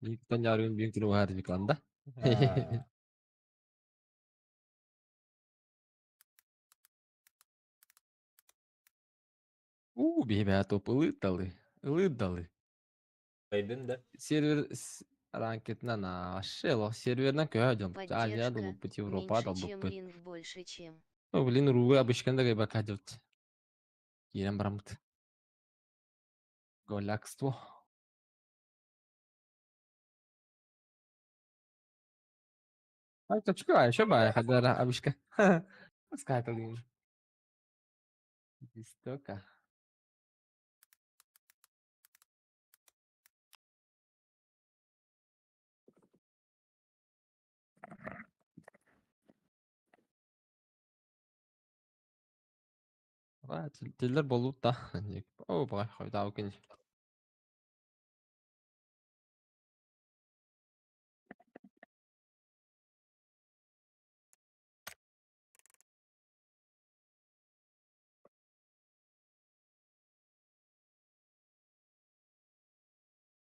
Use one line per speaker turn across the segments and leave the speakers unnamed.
Бииктэн дьаарыгын биир күнү уһаат Викланда. Уу, биһи бэйэ топ ылыыт-далы, ылыыт-далы.
Кыайдын да?
Сервер ранкетынан вообще лох серверынан көһө дьон Азия
Поддержка
долбуппут, Европа
меньше, чем
долбуппут.
лин в больше, чем.
Ну, блин, рууга обычкан да гайбака дьот. Киирэн бараммыт. Голякство. Ай, точка, еще бай, хадара, абишка. Скайталин. Жестоко. Тиллер болуут да. О, бай, хойдаа кин.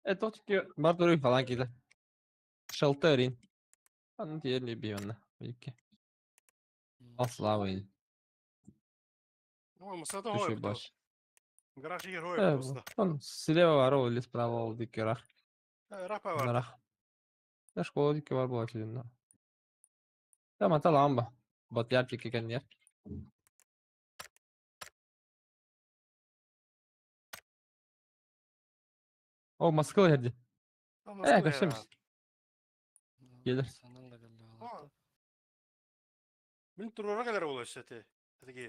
Э, точки Мартури falan киде. Шелтерин. Аны тиерли бионна. Бики. Аславын.
Ну, Масада
Түшү
ой,
баш.
Гараж герой просто.
Он слева варол или справа ол дикерах.
Рапа бар.
Нарах. Да школа дикке бар була чүдүн. Да мата ламба. Батяр чики кеннер. О, Москва herdi. Э, көшеміз. Келер.
Санан да келді аларды.
Мин турара келер болар işte. Теги.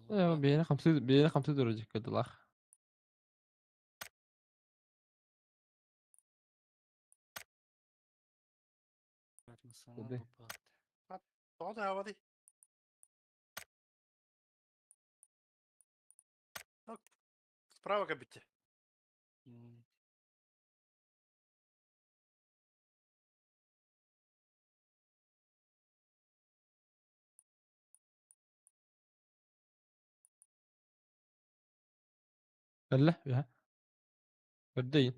Э, бейне камсы, бейне камсы дөрөжүк көдүлах.
Санан бу
Тоғда хавады. Справа кабитте.
Әллә, я. Көрдөйін.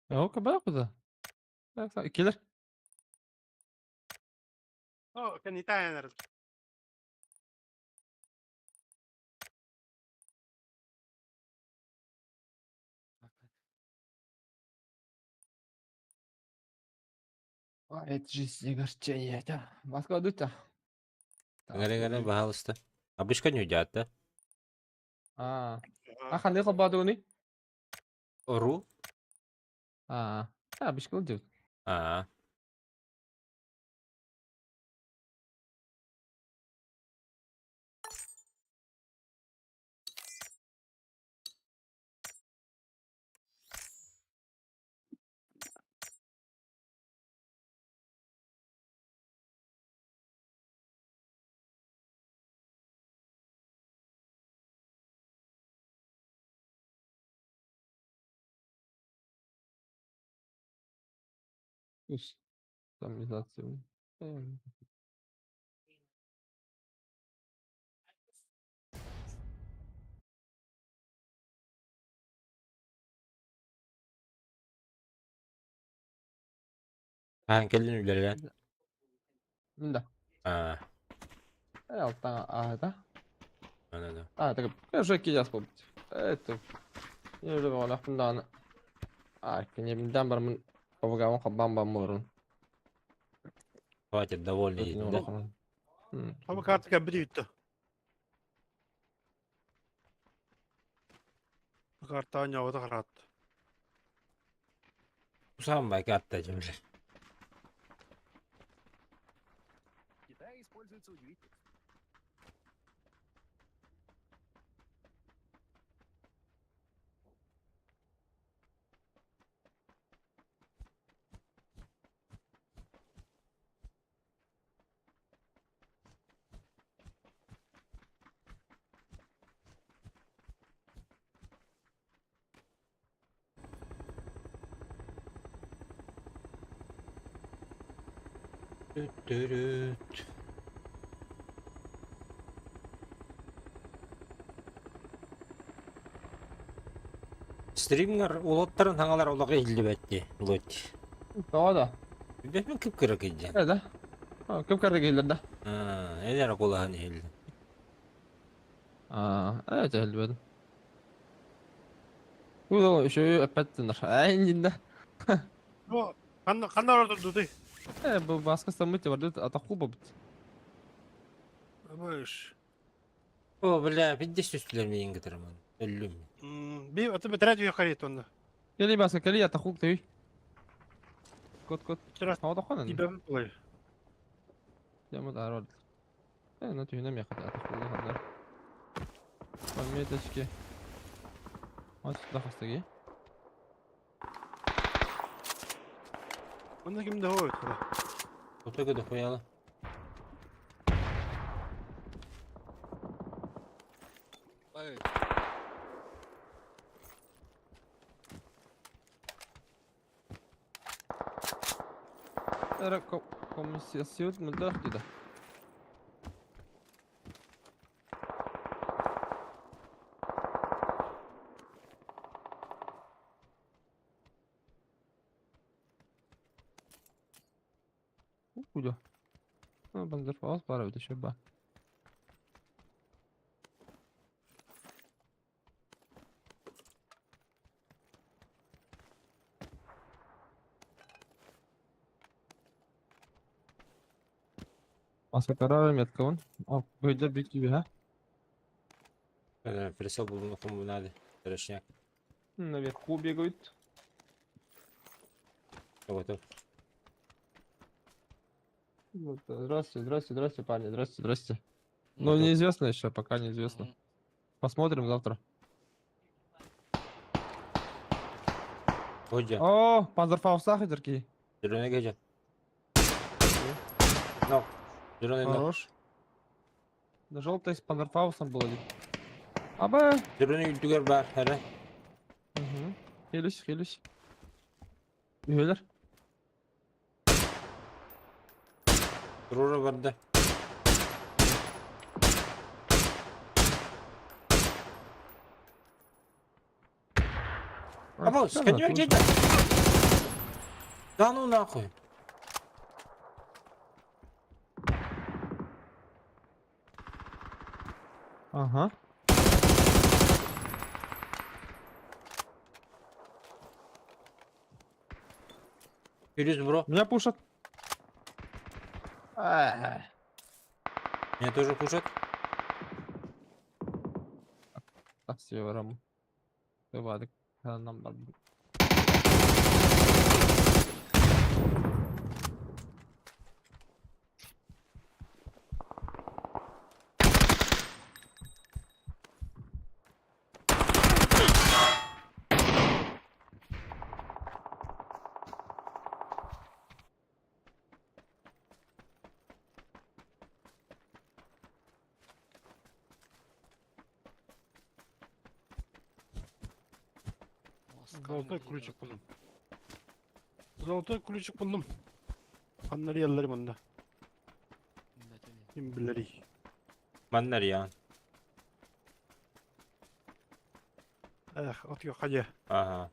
О, кабак куда? Келер.
О, кенитайнер.
Это жизнь огорчение, да. Москва дута.
Гара-гара, пожалуйста. Обычка не удят, да?
А, а ханды холбадуны?
Ру?
А, а, бишкол дют.
А.
Кустомизация.
Хаан кэллин үлэлээн.
Да.
Аа,
Алтан, а, да?
аны
А, так, уже кидас болбут. Это. Я уже вала А, кенебиндан бар мын овгавын хабан бам морун.
Хватит, довольный едем, да?
Ama kartı kabiri bitti. Карта аня харат.
Сам карта земля.
Китае используются удивительные.
Түт-түрүт. Стримҥар уолаттарын хаҥалар олох иһиллибэт дии, Луть.
Тоҕо да?
Билбэппин кып-кыра кыйдьан.
Э да. Кып-кыра киһилэр да.
Аа, эн эрэ кулаһан иһиллин.
Аа, э иһиллибэтим. Бу үчүгэй эппэттинэр. Ээ иннинэ.
Бу ханна ханна олордурдутуй?
Э бу баска стаммыт бардыт атаху бабыт.
Быш.
О, бля, пиздец түстүлэр миигин кытары маны. Өллүм.
Би аты бэтэрээт үйэ харыйт онно.
Кели баска кели атаху түй. Кот кот.
Вчера
Хаотахон.
тибэм булай.
Ямат арод. Э, на түһүнэ миэхэ атаху ханнар. Пометочки. Вот сюда хастаги.
Онно ким да хоойт хара.
Ото көдө хуяла.
Ой,
Эра комиссиосиот мөлтөх деді. Куда? Бандерфаус баар эбит еще ба. Маскатара метка он. А, бөйдер бик gibi ha.
Присел булуну коммунады. Трешняк.
Наверху бегают.
Ото.
Вот, здравствуйте, здравствуйте, здравствуйте, парни, здравствуйте, здравствуйте. Ну, неизвестно еще, пока неизвестно.
мгм.
Посмотрим завтра.
Ходжа.
О, панзерфаустах идерки.
Жүрөне кежа. Но. Жүрөне но.
Хорош. На желтой с панзерфаусом был один. Аба.
Жүрөне үлтүгер бар, хара.
Угу. Хилюсь, хилюсь. Үһөлөр.
Турура барда. Або, сканер кежа. Да ну нахуй.
Ага.
Юрис, бро.
Меня пушат. Эх.
Меня тоже пушат.
Так, севером. Давай, нам бар.
Оскар
Золотой
не
ключик
идет.
булдум. Золотой ключик булдум. Ханнары ялларым онда.
Бэтэ.
Ким билери.
Маннар я.
Эх, от yok hadi.
Ага.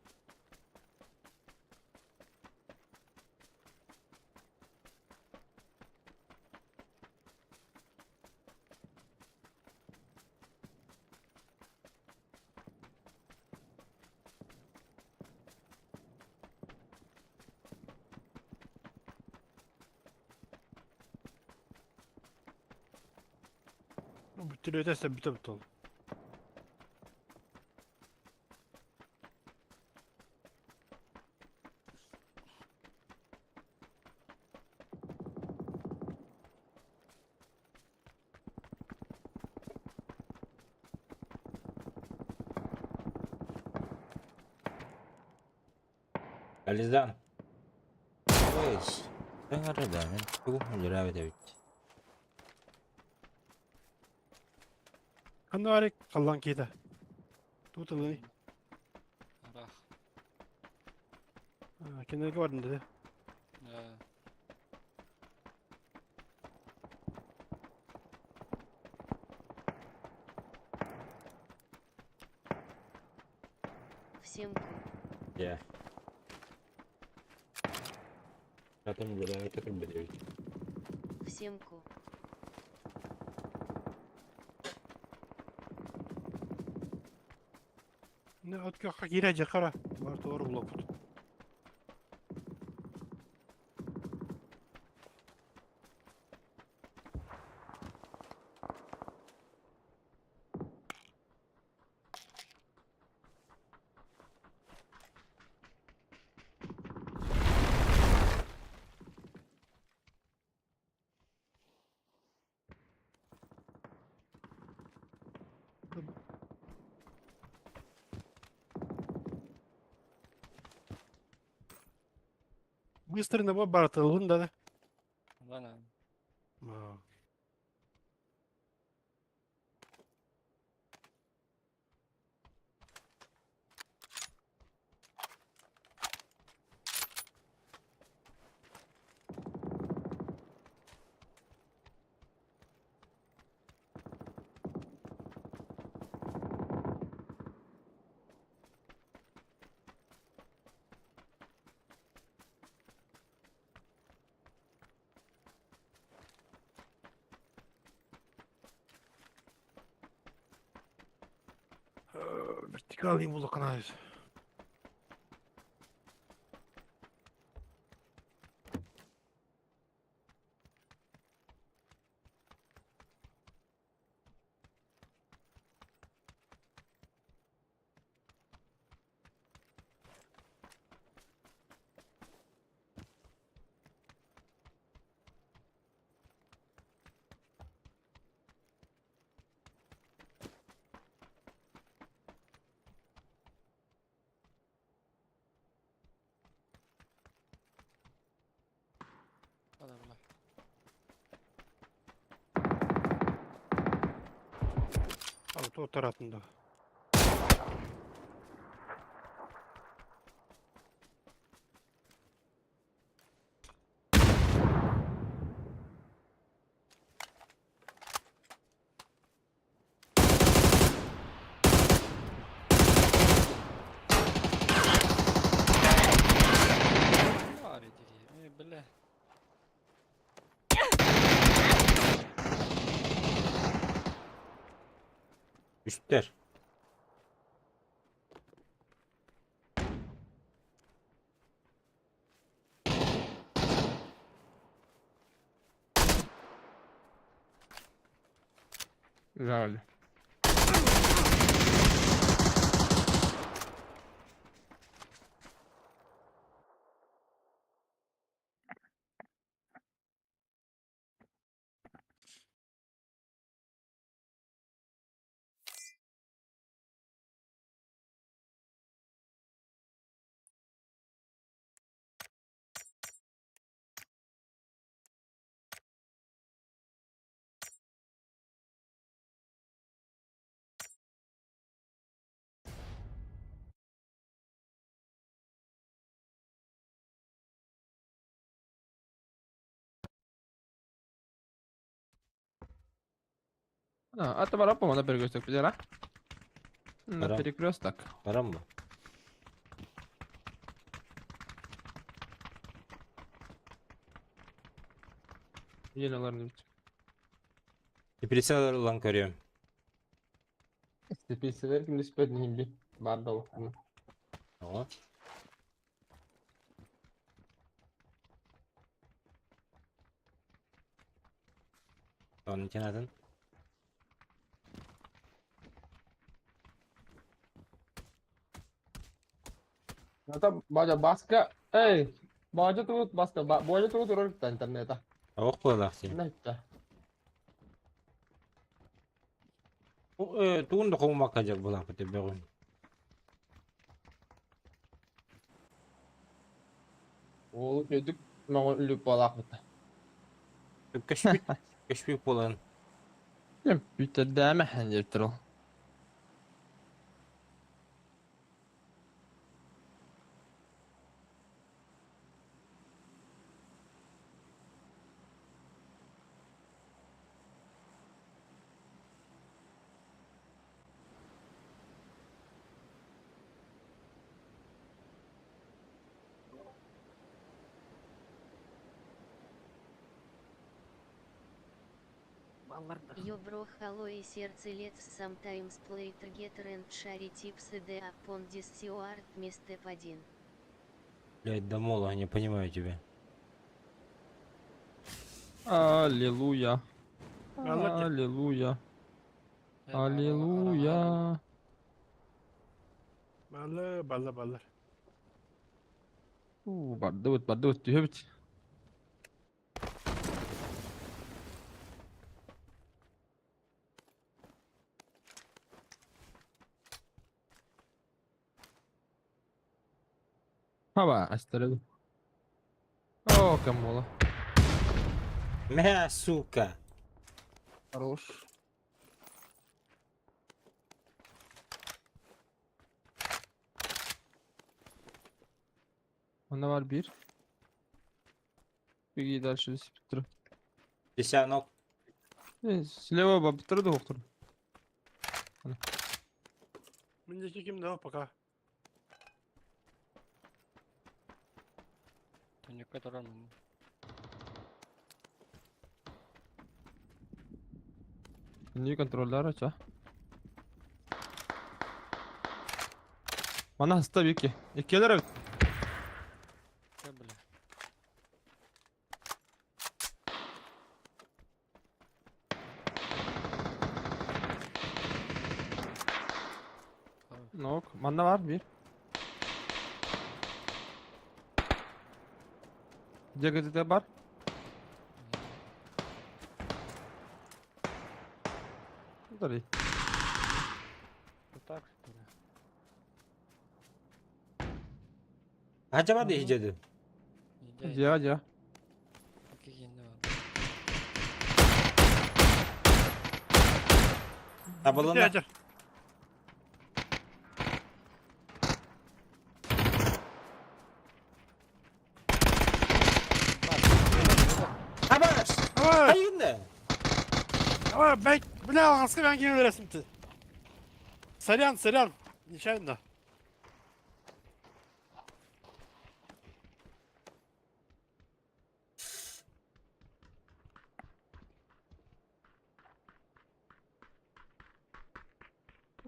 Бүтүр өтөсө бүтө бүтө.
Ализан. Ой, Таңара да, мен тугу жүрабы деп.
Ханна арик қаллан кейді. Тутылы.
Рах.
Кенерге бардым dedi.
Э,
Всемку.
Yeah. Zaten böyle takım ediyor.
Всемку.
Не от киирэ дьэ хара. Бар туора булаппыт. Быстрый набор бартылын да.
Ладно.
А. Вертикал волокна.
Hadi бля.
А, то таратында.
Var idi. Бля.
Üstler.
Güzel. А, это воропа, на перекресток пидера. На
Барам.
перекресток.
Param mı?
Yenilerini
Depresiyalar olan görüyorum.
Tepesiler kim nispet gibi. Bardalı.
Tamam. Onun kenardan.
Hatta baca baska. Ey. Baca tut baska. Baca tut urur internete.
Tavuk bulalak sen.
Ne itti?
Tuğun da kovmak acaba bulak bu bugün.
Oğlu çocuk ben ölüp balak bitti.
Köşbük, köşbük bulan.
Bitti deme hendir o.
Баллар да.
Yo bro hello и сердце let's sometimes play together and share tips the upon this art step 1.
Блядь, Дамола, не понимаю тебя.
Аллилуйя.
Баллар дии.
Аллилуйя. Аллилуйя.
Баллар, баллар, баллар.
Уу, бардыбыт, бардыбыт, түһэбит. Хаба, астарыл. О, камола.
Мя, сука!
Хорош. Onda var bir. Bir дальше спиттер.
Десяток.
Слева баптыр да доктор.
Мин диэки ким да пока.
Түнүккэ туран
Не контроллер aç ha. Bana hasta bir ki. İkiler evet.
Чэ бля.
Nok. Manda var bir. CGT'de var. Bu da değil.
Вот так что ли?
Acaba da iyice
Иди,
Ya ya.
Какие надо.
Табылына.
Дядя.
Абаш!
Давай,
Hayır
давай, ben, бля, алғасқы мен келе бересің ты. Сорян, сорян, нечаянно.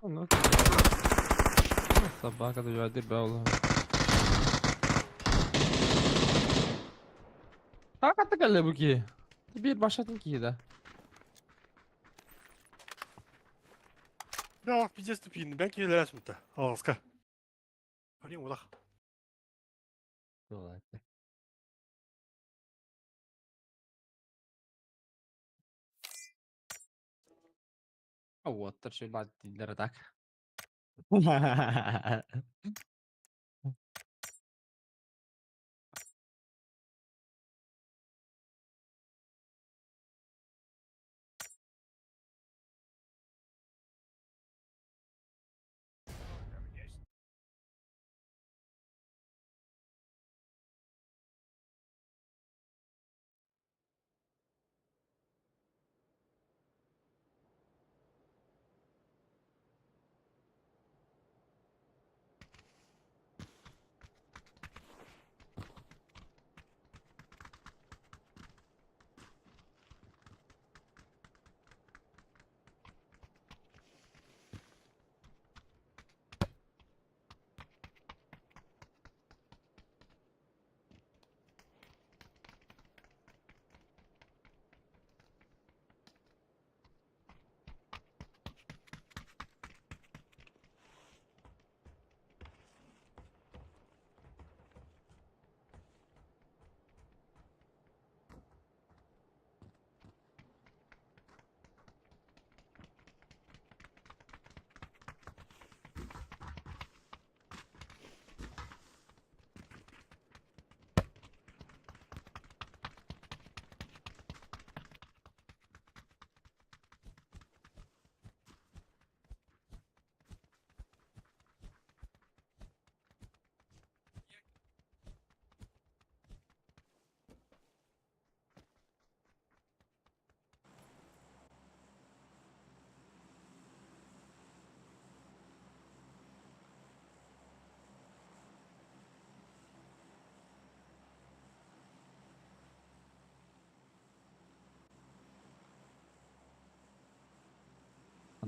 Onu. Sabaha kadar verdi be oğlum. Hakikaten geldi bu ki. Bir başladın ki de.
Бля, алғас пиздец тупиін, мен келе бересің ты. Алғасқы. Блин, олақ.
Уоттар шөй бат дилер так.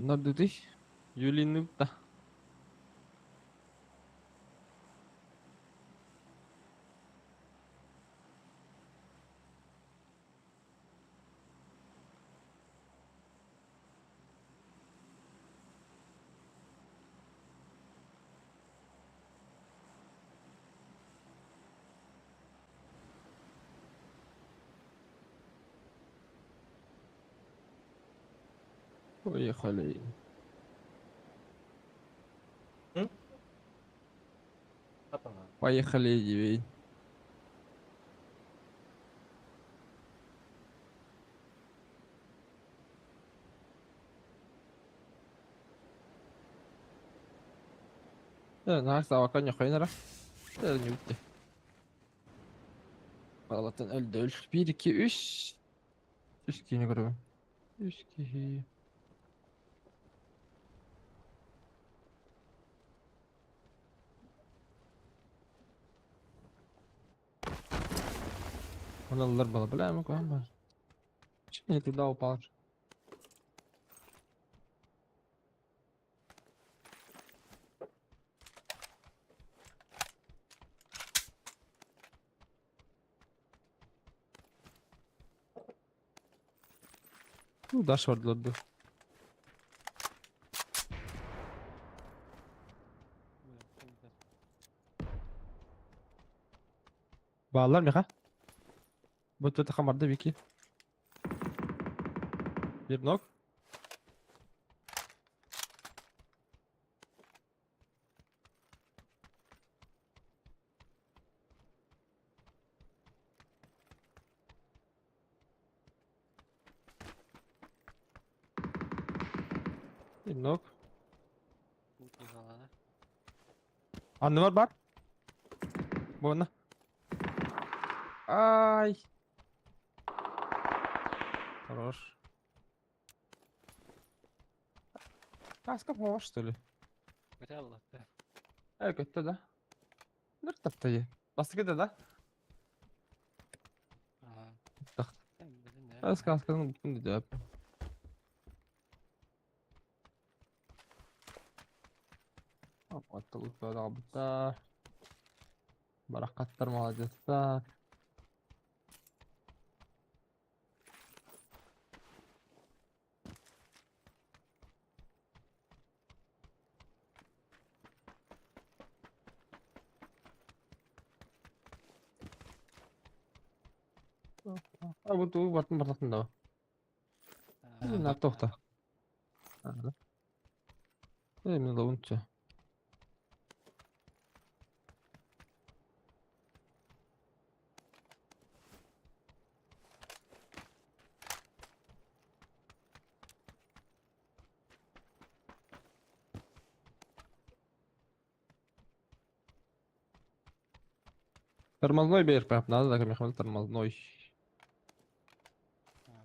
Онно Юлины да. Поехали. Поехали, девять. Наһаа ньохойнара. Ньүтте. Балатын өлдө өл. 1 2 3. 3 киһини көрөбүн. 3 киһи. Оналар бала бля, мы куда Чем я туда упал? Ну, дашь вардлорду. Бааллар миха. Бу тут хамарды вики. Bir knock. Bir knock. Anne var bak. Bu ne? Ай. Хорош. Каска помощь, что ли? Көттө да. Ныр тапты. Басты да? Так. Касканың бүтүн дип. Аттылык Баракаттар молодецтар. А вот у бартын бартын да. На тохта. Мен ловунча. Тормозной беріп қойып, надо так механизм тормозной.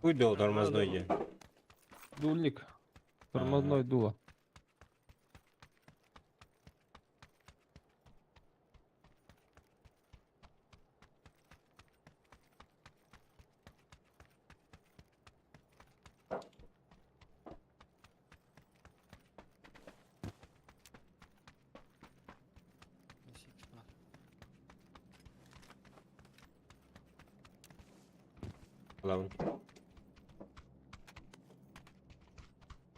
Уйдел тормозной день.
Дульник. Тормозной дуло.
Лавн.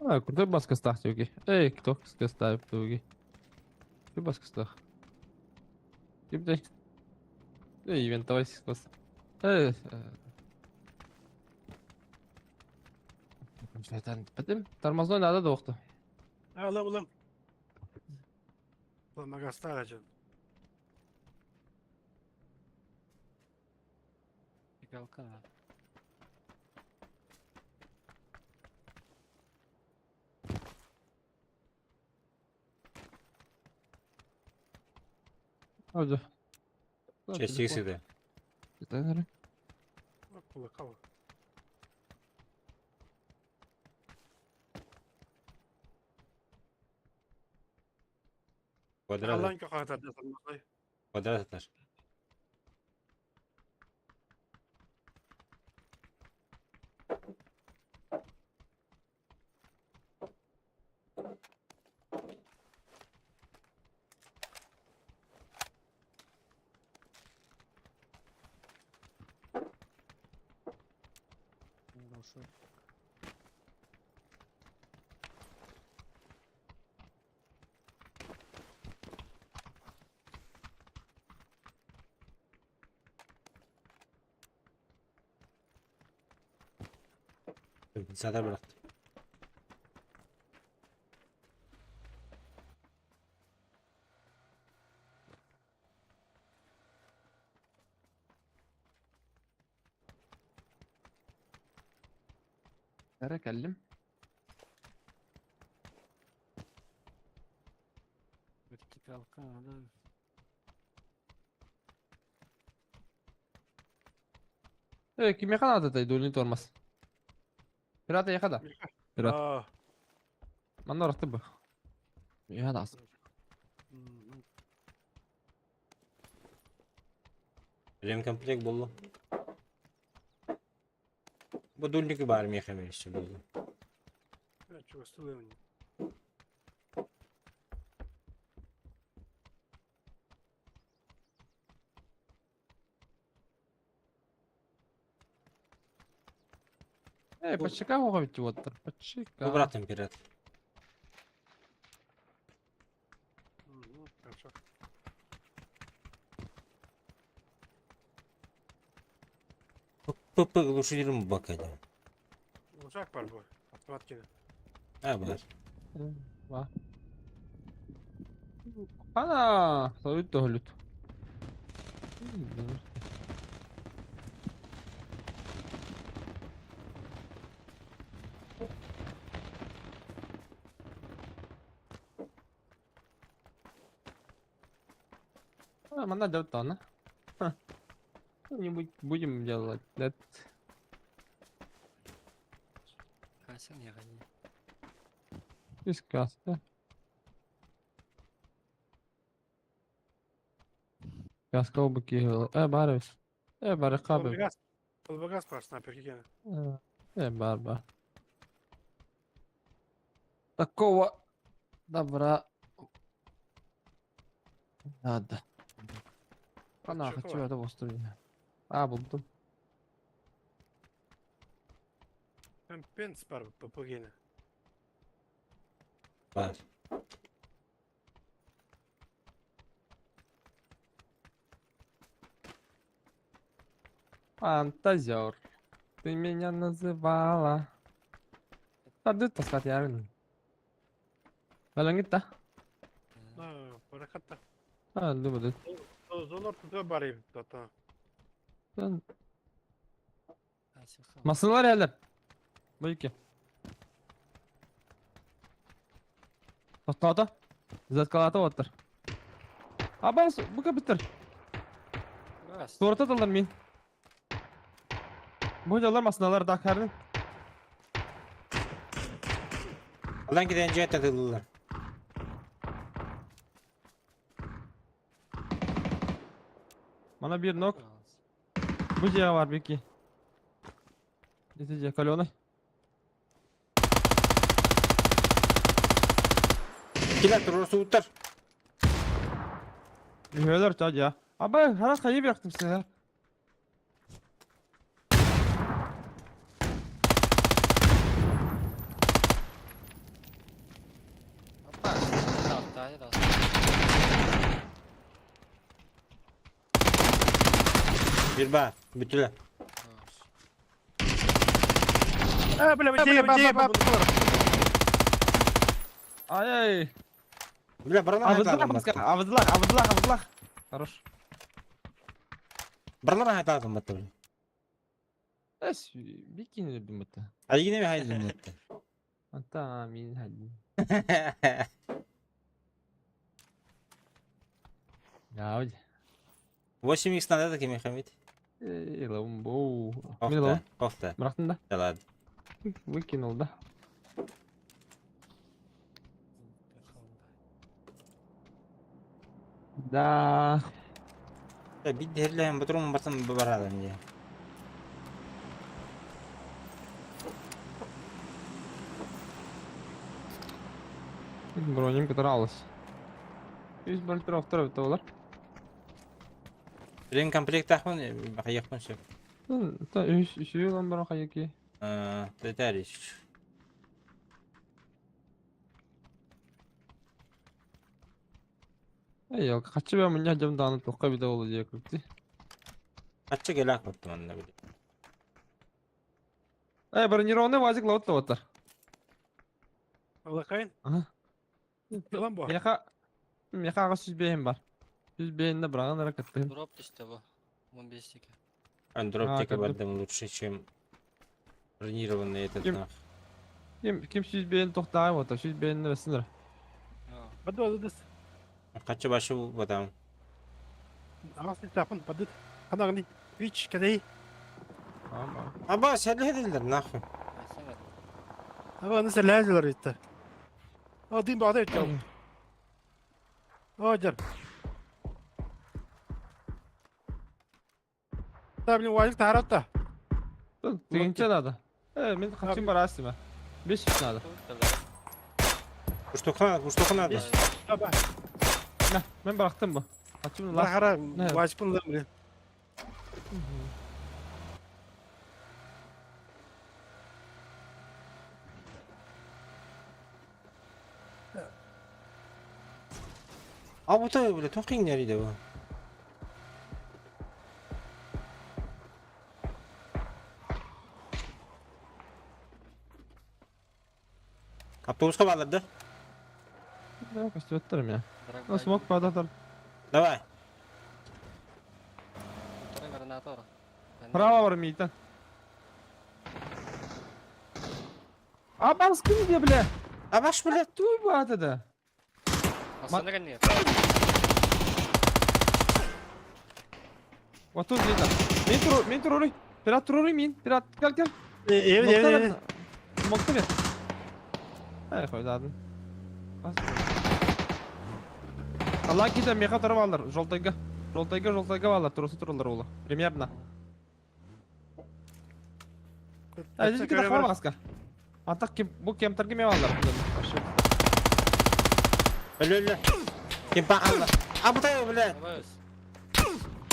А, куда баска стах туги? Эй, кто ставит туги? Ты баска стах. Кипдай. Эй, ивентовай скос. Эй. Тормозной надо доқты.
Алам, улам. Улам агаста жан.
Hadi.
Часть икс.
Кулакова.
Квадрат. Квадрат наш.
Хорошо.
Компенсатор бырахтым.
Эрэ кэллим.
Вертикалка надо.
Э, кимиэхэ наада дульный тормоз? Пират эйиэхэ да? Пират.
Аа.
Манна орохту бу. Миэхэ да ас.
Мгм.
Ремкомплект буолла. Бу дульники баар миэхэ эмиэ буолла.
Бля, чугастыы
Э, почекай оҕо вот почекай.
Бу быраатым пират.
Мгм, Хорошо.
ПП глушителем бакадим.
Ужак бар бу. Автомат кини.
А, бар.
Ба. Ана, салют тоһүлүт. А, манна дьоттоона. Что-нибудь будем делать, да?
Хасан я гони.
Из каска. Каска обыки. Э, барыбыз. Э, бары кабы.
Ылбыгас. Ылбыгас бар снайпер кигene.
Э, бар, бар. Такого добра надо. Ана,
Чё
хочу это восстановить. А, булдум.
Пенс бар ПП кигene.
Бар.
Фантазер. Ты меня называла. Тарды таскат ярын. Балаңыт та.
А, баракатта.
А, думаю,
Зонор туда бар ата.
да. Масылар әлер. Бу ики. Тоқталды. Заткалаты оттыр. Абай, бу кабитер. Суорта тылдар мин. Бу жалар масыналар да кәрін.
Алан киден жайт атылылар.
Мана бир нок. Бу жеға бар бики. Ити же каленый.
Килер турурсу уттар.
Үһөлөр ча жа. Абай, харас хайы бияқтым сен.
Опа, да, да, да.
Бир бар. Бүтүлө.
Э, бля, бля, бля, бля,
Ай-ай.
Бля, барлар
Абыздылах,
айталым батты.
абыздылах, абыздылах, абыздылах. Хорош.
Барлар айталым батты. бля.
Эс, бикини дедим бітті.
Айгине ми хайдым батты.
Ата, мин хадин. Я,
8x надо такими хамит.
Эй, ломбоу. Мин лом.
Кофта, кофта.
Бырақтың да?
Да ладно.
Выкинул, да? Да.
Да, бит дерлем, батрум батан барадым я.
Бронем которалыс. Үс бөлтір автор бітті олар.
Ремкомплект ахмын, хайяқпын сөп.
Та үс, үсүү лом бара хайыки.
Тетарич.
Эй, хаччы бэ мунньах дьон даҕаны туохха эбитэ буолуо диye курдук.
Хаччы кэлээх баттым анна били.
Эй, бронированный вазик ловот ловоттар.
Аллахайн.
Ага.
Ылан бу.
Миэхэ миэхэ аҕыс сүүс биэһим бар. Сүүс биэһиннэ быраҕан эрэ кыттыһым.
Дроп түстэ бу. 15 тики.
Андроп
А,
тики
көрдүм.
бардым лучше, чем бронированный этот
Ким?
нах.
Ким ким сүүс биэһин тохтааҕы буолта, сүүс биэһиннэ бэссин эрэ.
Бады бады.
Хаччы башы батам.
Аҕыс сүүс бады. Ханагни. Вич кэдэй.
Ама.
Аба, сэлэһэдилэр нахуй.
Аба аны сэлэһэлэр итте. О, дым бады итте. О, дьэр. Да, блин, Вадик таһаратта.
Тыгынча надо. Э, мин хачым барасыма. Беш жүз надо.
Куштуха, куштуха надо.
Аба.
На, мен бырахтым бу. Хачым ла.
Лахара, Вадикпын ылам, блин.
А вот это, бля, тоқиң нәриде бу. Автобуска балар да?
Көстүбэттэр эмиэ. Ну, смог падатар.
Давай.
Право бар мийтен. А баскын где, бля?
А баш, бля.
Туй бата да. Вот тут где-то. Мен туру, мен туруруй. Пират туруруй мин. Пират, кел, кел.
Эви, эви.
Смокта бер. Эй, қойдадым. Алла киде меха тұрып алыр. Жолтайга. Жолтайга, жолтайга алыр. Турусы турулар олы. Примерно. Эй, здесь киде хвар баска. Атақ кем, бу кемтерге ме алыр.
Өлө, өлө. Кем пақалды. А бұтай, бля.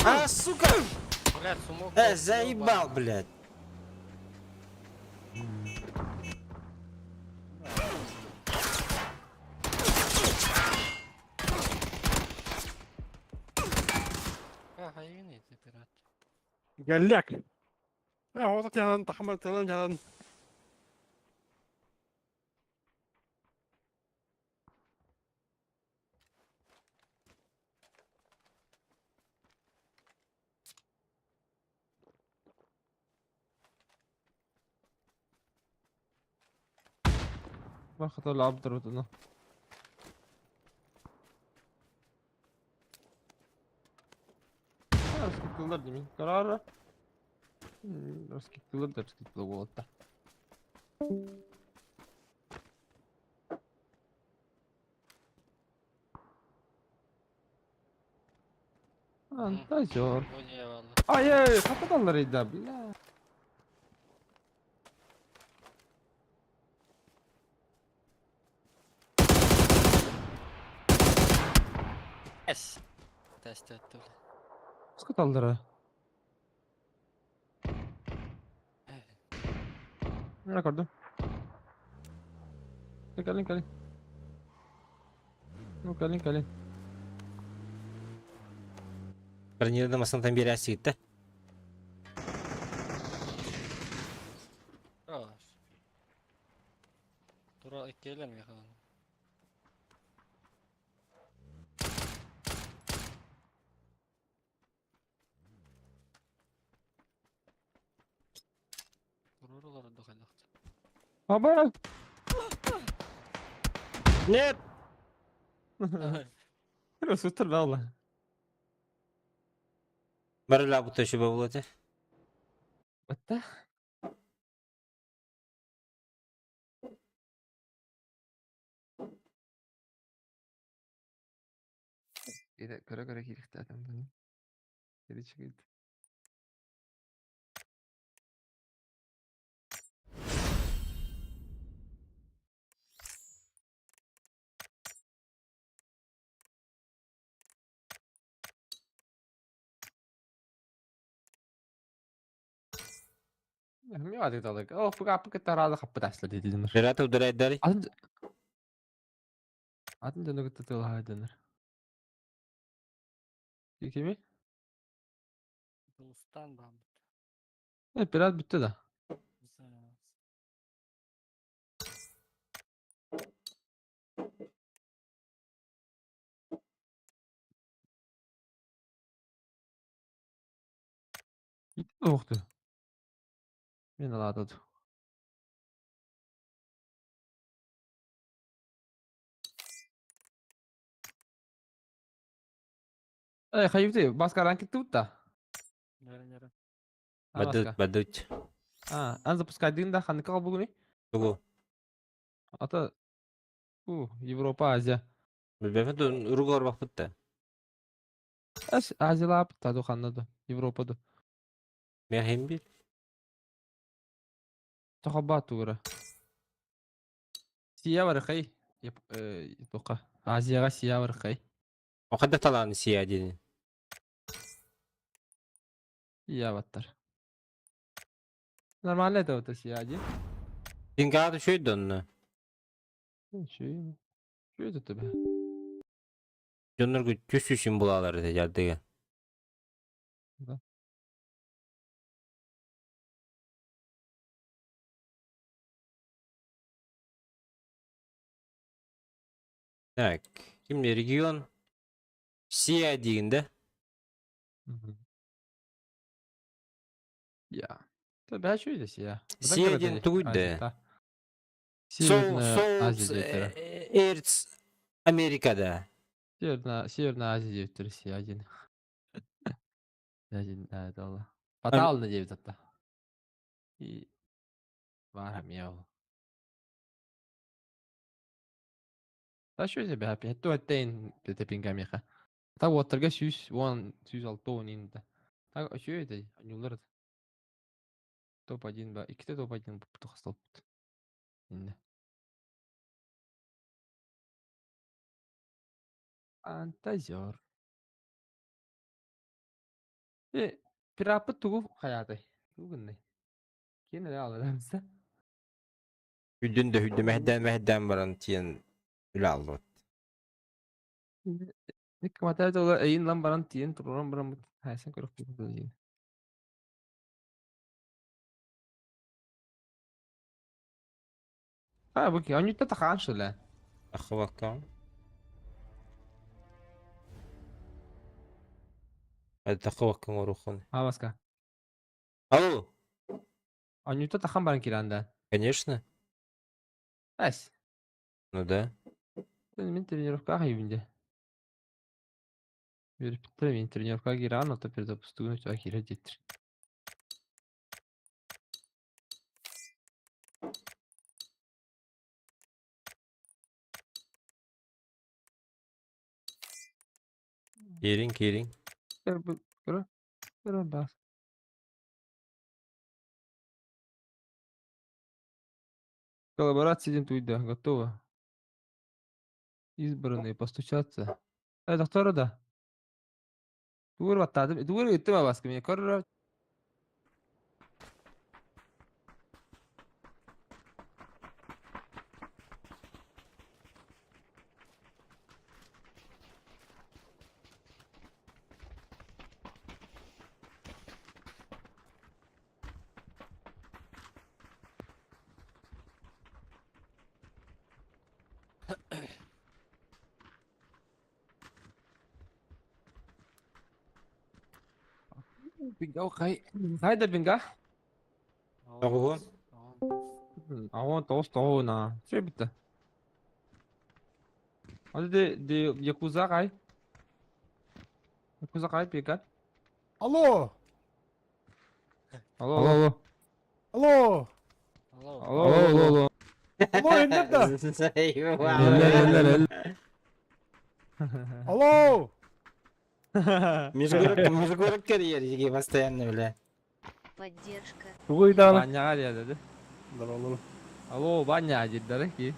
А, сука. Э, заебал, блядь.
Галляк. Э, вот я тахмар тылын жадан.
Бар хата лаб тұрып. Раскидкалар деймін. Карара. Раскидкалар да раскидкалар болады да. Антазер. Ай, ай, хатадалар ейді, бля.
С. Тест етті, бля.
Скаталдара. Мына көрдүм. Кэлин, кэлин. Ну, кэлин, кэлин.
Бронированный масынтан бері әсігітті.
Тура иккиэлэр миэхэ. Турурулар дохайлахта.
Аба!
Нет!
Сутыр балла.
Барыла бұта шүбе болады.
Батта. Көрө көрө киирихте атам. Кири чыгыт. Миа О, тараада хаппыт аслар дедилер.
Пират ударайдары.
Атын атын дьону кытта тылаһайданар. Кими?
Дулустан бааммыт.
Э, пират бүттэ да. Охту. Мен алаатат. Э, хайыбты, баска ранкетти бутта.
Нөрен нөрен.
Бадут, бадут.
А, ан запускайдын да ханныка бугуни?
Тугу.
Ата У, Европа, Азия.
Билбэппин уругар бахпыт да.
Ас Азиялаап таду ханна Европа ду.
Мен хем бил.
Тохоба тугура. Сия бар хай. Тока. Азияга сия бар хай.
О кайда талааны сия диэн.
Сия баттар. Нормально это вот сия ди.
Дингаады шөйдө онно.
Шүй. Шүй это тебе.
Дьоннорго түс үсүн булалар этэ дьардыга.
Да.
Так, кимде регион Сия диин да?
Я. Та шүй сия.
Сия диэн тугуй да? Сол
Азия
сол
диэттэрэ.
Эрц Америкада.
Северная Северная Азия диэттэрэ сия диэн. Один, да, ол. Баталны диэбит атта. И баар эмиэ ол. Та шүй бэһэ пиэтту эттейн тепингамиха. Та уоттарга сүүс уон сүүс алта уон инта. Та шүй этэй аньулар. Топ-1 ба иккитэ топ-1 тухасталбыт. Инне. Фантазер. Э, пираппыт тугу хайаатай? Тугу гыннай? Киэн эрэ аларамса.
Хүдүн да хүдү мэһдээн мэһдээн баран тиэн үлэ аллыбыт.
Ник матаа ола эйин лан баран тиэн туруран баран бут. Хайсан көрөх бу. А, бу ки анютта тахаан шула.
Ахыбакка. Тахыбакка орухон.
А, баска.
Алло.
Анютта тахан баран киранда.
Конечно.
Ась.
Ну да.
Мен тренировка хайбинде. Берип мен тренировка киран, ото перезапустугуну ча кире деттир.
Киирин киирин.
Көрө. Көрө бас. Коллаборация ден туйда, готово. Избранные постучаться. Э, доктор да. Тугур баттадым. Тугур ыттым абаска мен көрө. Бинга хай. Хайда бинга.
Тоҕуһун.
Аон тоос тоона. Чө битте. Hadi de de Yakuza кай. Yakuza кай пикат.
Алло!
Алло алло.
Алло!
Алло.
Алло алло алло.
Алло, эллер да!
Эллер эллер.
Алло!
Межгород, межгород карьер постоянно, бля.
Поддержка.
Тугуйдан.
Баняга диэди. Алло, баня диэддэр ки.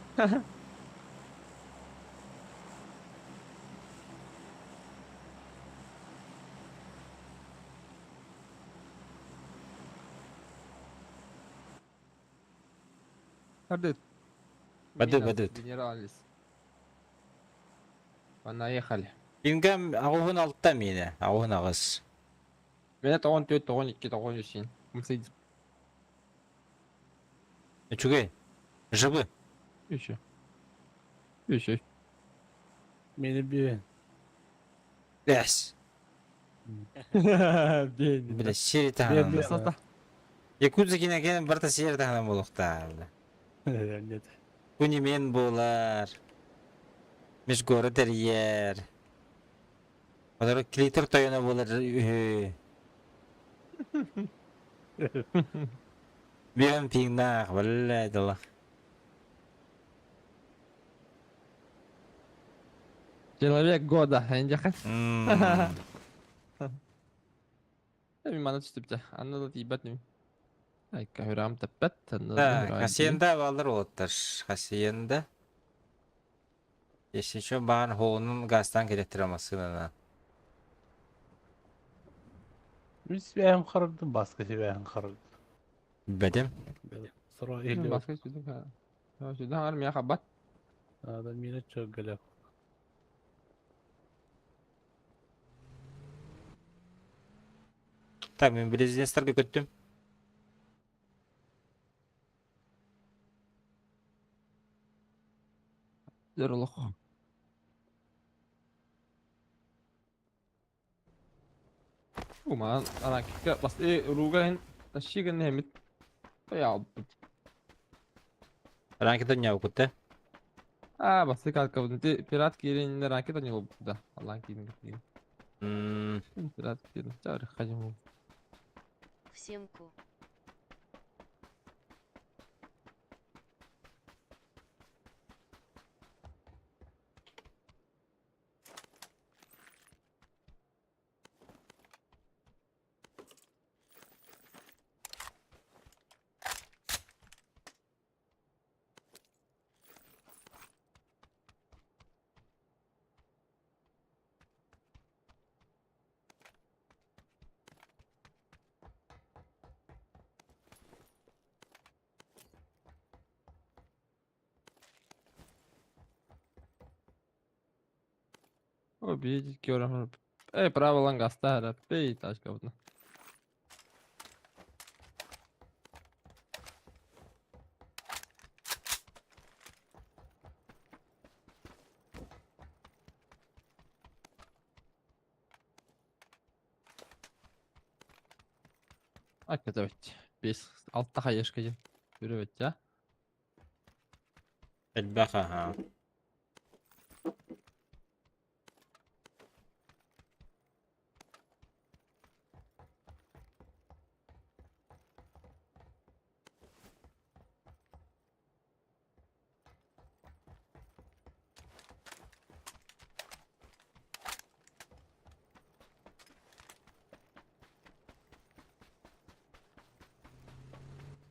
Ардыт.
Бады, бады.
Генералис. Понаехали.
Пингам 86 миэнэ, 88.
Миэнэ 94, 92, 93. Мерседес.
Үчүгэй. Жыбы.
Үчү. Үчү.
Мени биэн.
Бэс.
Биэн.
Бile сири таһынан. Якутск кинэкэн барыта сири таһынан буолуохтаах.
Нет.
Күнүмен буолар. Межгород тэрийэр. Олор клитор тойоно буолар үһү. Биэн пиҥнаах, бэллэ дылах.
Человек года, эндиэхэ. Мин маны түстүбүтэ. Анна да тиийбэт ним. Айка хүрам тэппэт.
Хасиенда балар уолаттар. Хасиенда. Если что, баан хоонун газтан кэлэттэрэ массыынанан.
Мин сибээһим харырдым, баска сибээһин харырдым.
Билбэтим.
Сорох иһиллибэт.
Баска сүдү сүдү хаҥар миэхэ хабат.
Аада миэнэ чөргөлөк.
Так, мин близнецтарга көттүм.
Өр олох. Уман, аракка бас рууга ин тащигын хемит. Я
Ракета ньаукутта.
А, басты калкабын. Ти пират киирин ракета не да. Аллан киирин киирин. Пират киирин. Чары хажым.
Всем ку.
О, видите, көрөм. Эй, правилан гаста, пей тачка бутна. Акка Бес алта хаешка дем. Үрөбөт я.
Элбэх аха.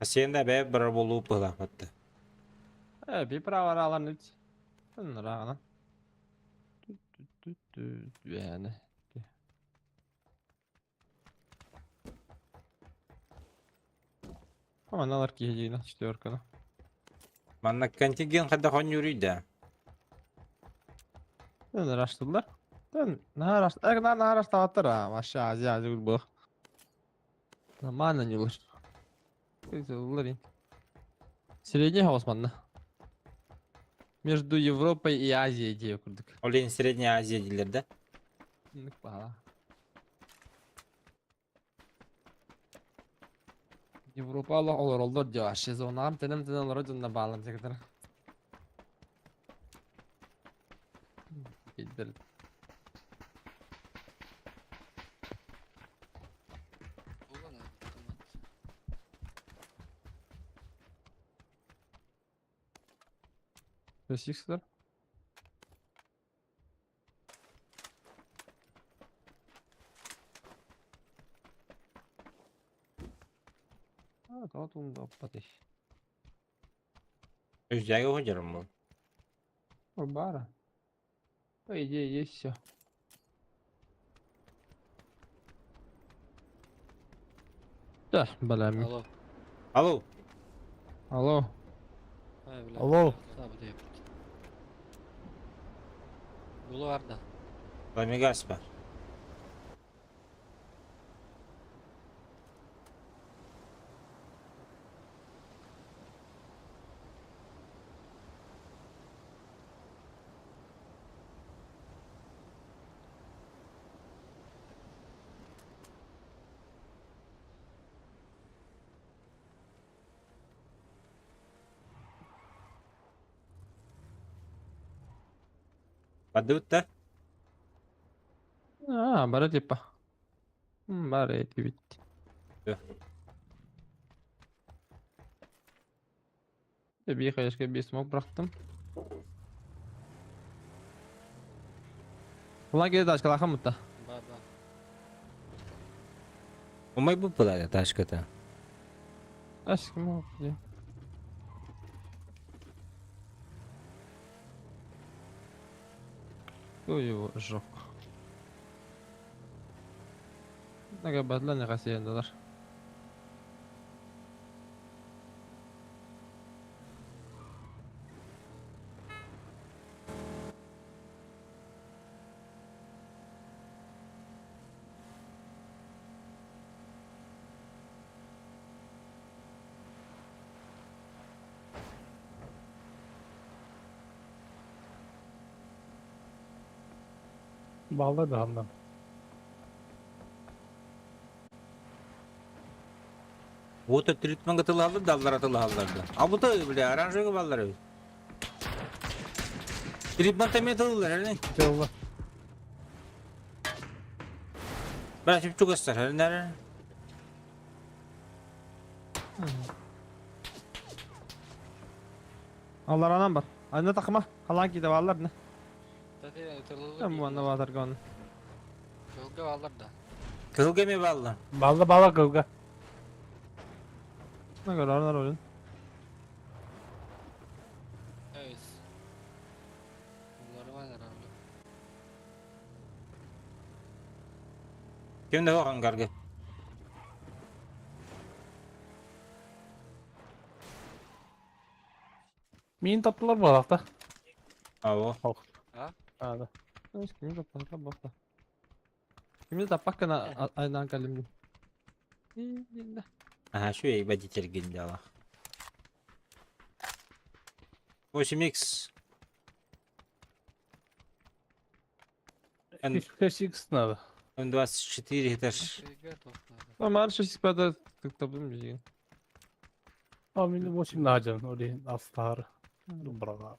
Хасиенда бэйэ барар буолуу быһыылаахпатта.
Э, би право алан үт. Рағана. Тү-тү-тү, Аналар киһи четверканы.
Манна континген хайдах оонньууруй да?
Тэн раштылар. Тэн наар на наар раштааттар а Маша Азия Азия бу. Нормально не лучше. Средний хаос манна. Между Европой и Азией диэ курдук.
Ол иһин Средняя Азия дииллэр да?
Инник баҕа. Европа олороллор диэ вообще зонаҕым тэнэн-тэнэн олорор дьонно бааллар дьэ Киирдэр.
Буолан автомат.
Сикстер. А, тоҕо оппатый.
Өздээги сылдьарым бу.
Бара. По идее есть все. Да, балами.
Алло.
Алло.
Алло.
Алло.
Булуарда.
Ламигас бар. Бардыбыт да?
А, бары типа. Бары этибит. Биир хайышка биир смок бырахтым. Улан киһи тачкалаахым мутта.
Ба ба.
Умай бу была тачката.
Тачка Кто его сжег? Нага не далар.
Балда да hamdan.
Вот тритман гытылалар даллар атылалар да. А бу та бля оранжевый баллар бит. Тритман тәме тыллар әле.
Тылла.
Бра чүп чугастар әле.
Алар анам бар. Анда такма. Халан киде баллар не. Там ванна ватар гон.
Кылга баллар да.
Кызыл геме баллар.
Балда бала кылга.
Нага oyun.
Evet. Bunları var herhalde.
Кимде бар ангарга?
Мин таптылар балакта.
Аво.
Ha?
Ада.
Кими таппак бакта. Кими таппак кана айнан калимди.
Ага, şu ey водитель гиндала. 8x. Н
6x надо.
М24 это ж.
Нормально 6x таптым деген.
А мен 8 наджан, оли астар. Думбрага.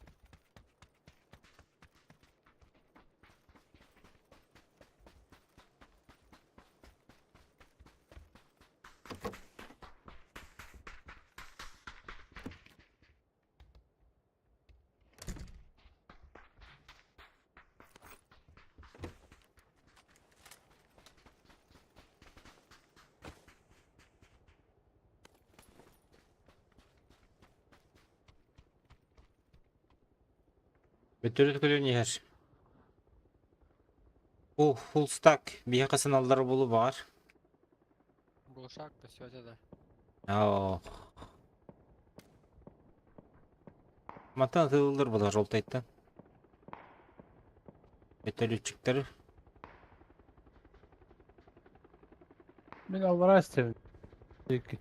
Бөтөрүт көрүн иһэр. Бу full stack биһи касаналлар болу бар.
Глушак все да.
Ох. Матан тылылыр булар жолтайттан. Бөтөрүтчүктөр.
Мен албара истем. Екі.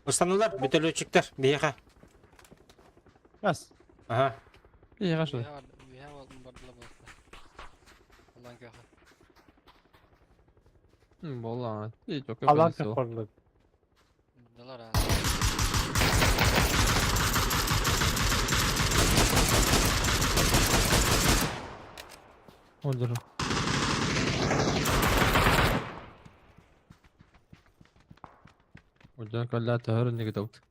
Ыстанылар бөтөрүтчүктөр биһиэхэ.
Бас.
Ага.
İyi kaçtı. Болла. İyi çok
Алан кақпарлы.
Далар
Olur. Одан калла тахар не гдавт.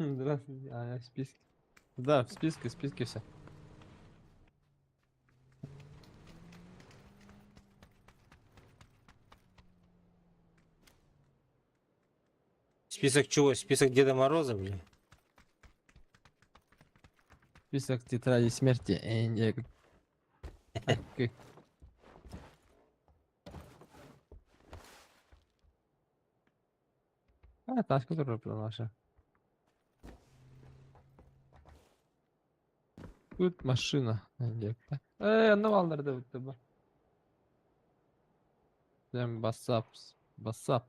Здравствуйте. А, в списке. Да, в списке, в списке все.
Список чего? Список Деда Мороза, бля?
Список тетради смерти. Окей. А, тачка тоже наша. Тут машина. Ну алларды бутты бу. Сен басап, басап.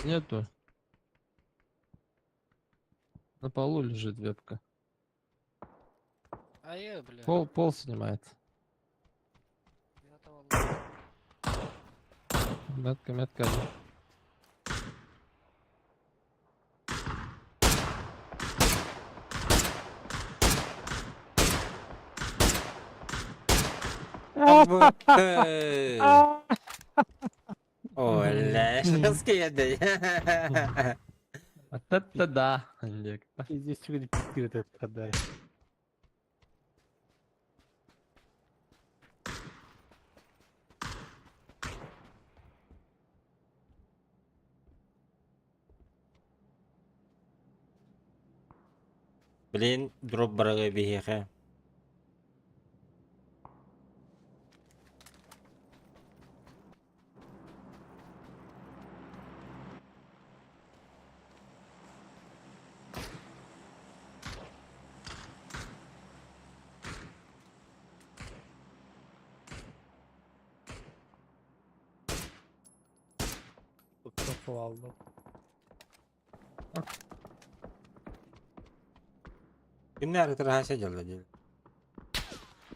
Нету. На полу лежит вебка.
А я, бля.
Пол снимает.
Я того лучше.
Метка, метка.
Абы- Ой, бля, что я
Вот это да. Олег.
Здесь сегодня пиздит этот отдай.
Блин, дроп барага биһиэхэ.
Kafa aldım.
Kimler rahatsız ediyorlar?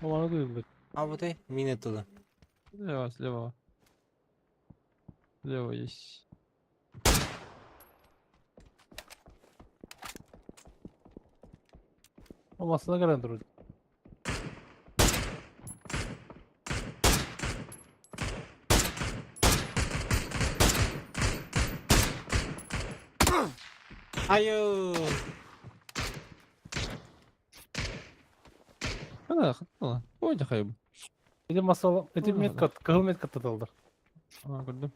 Bana duyuldu.
Абы мина туда.
Слева, слева. Слева есть.
Olmasına göre durur.
Айо!
А, хатла. Ой, хайб.
Эти масал, эти
Ну,
метка, кыл метка татылдыр.
А, көрдüm.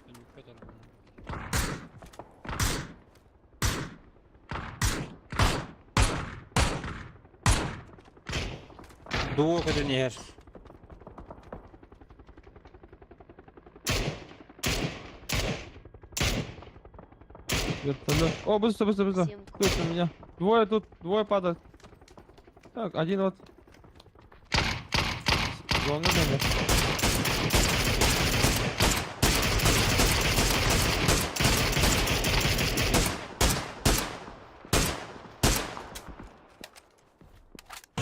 Түнүккө турар.
Дуо көтөн иһэр.
Вертолет. О, быстро, быстро, быстро.
Всем
Тут у меня. Двое тут, двое падают. Так, один вот. Зона номер.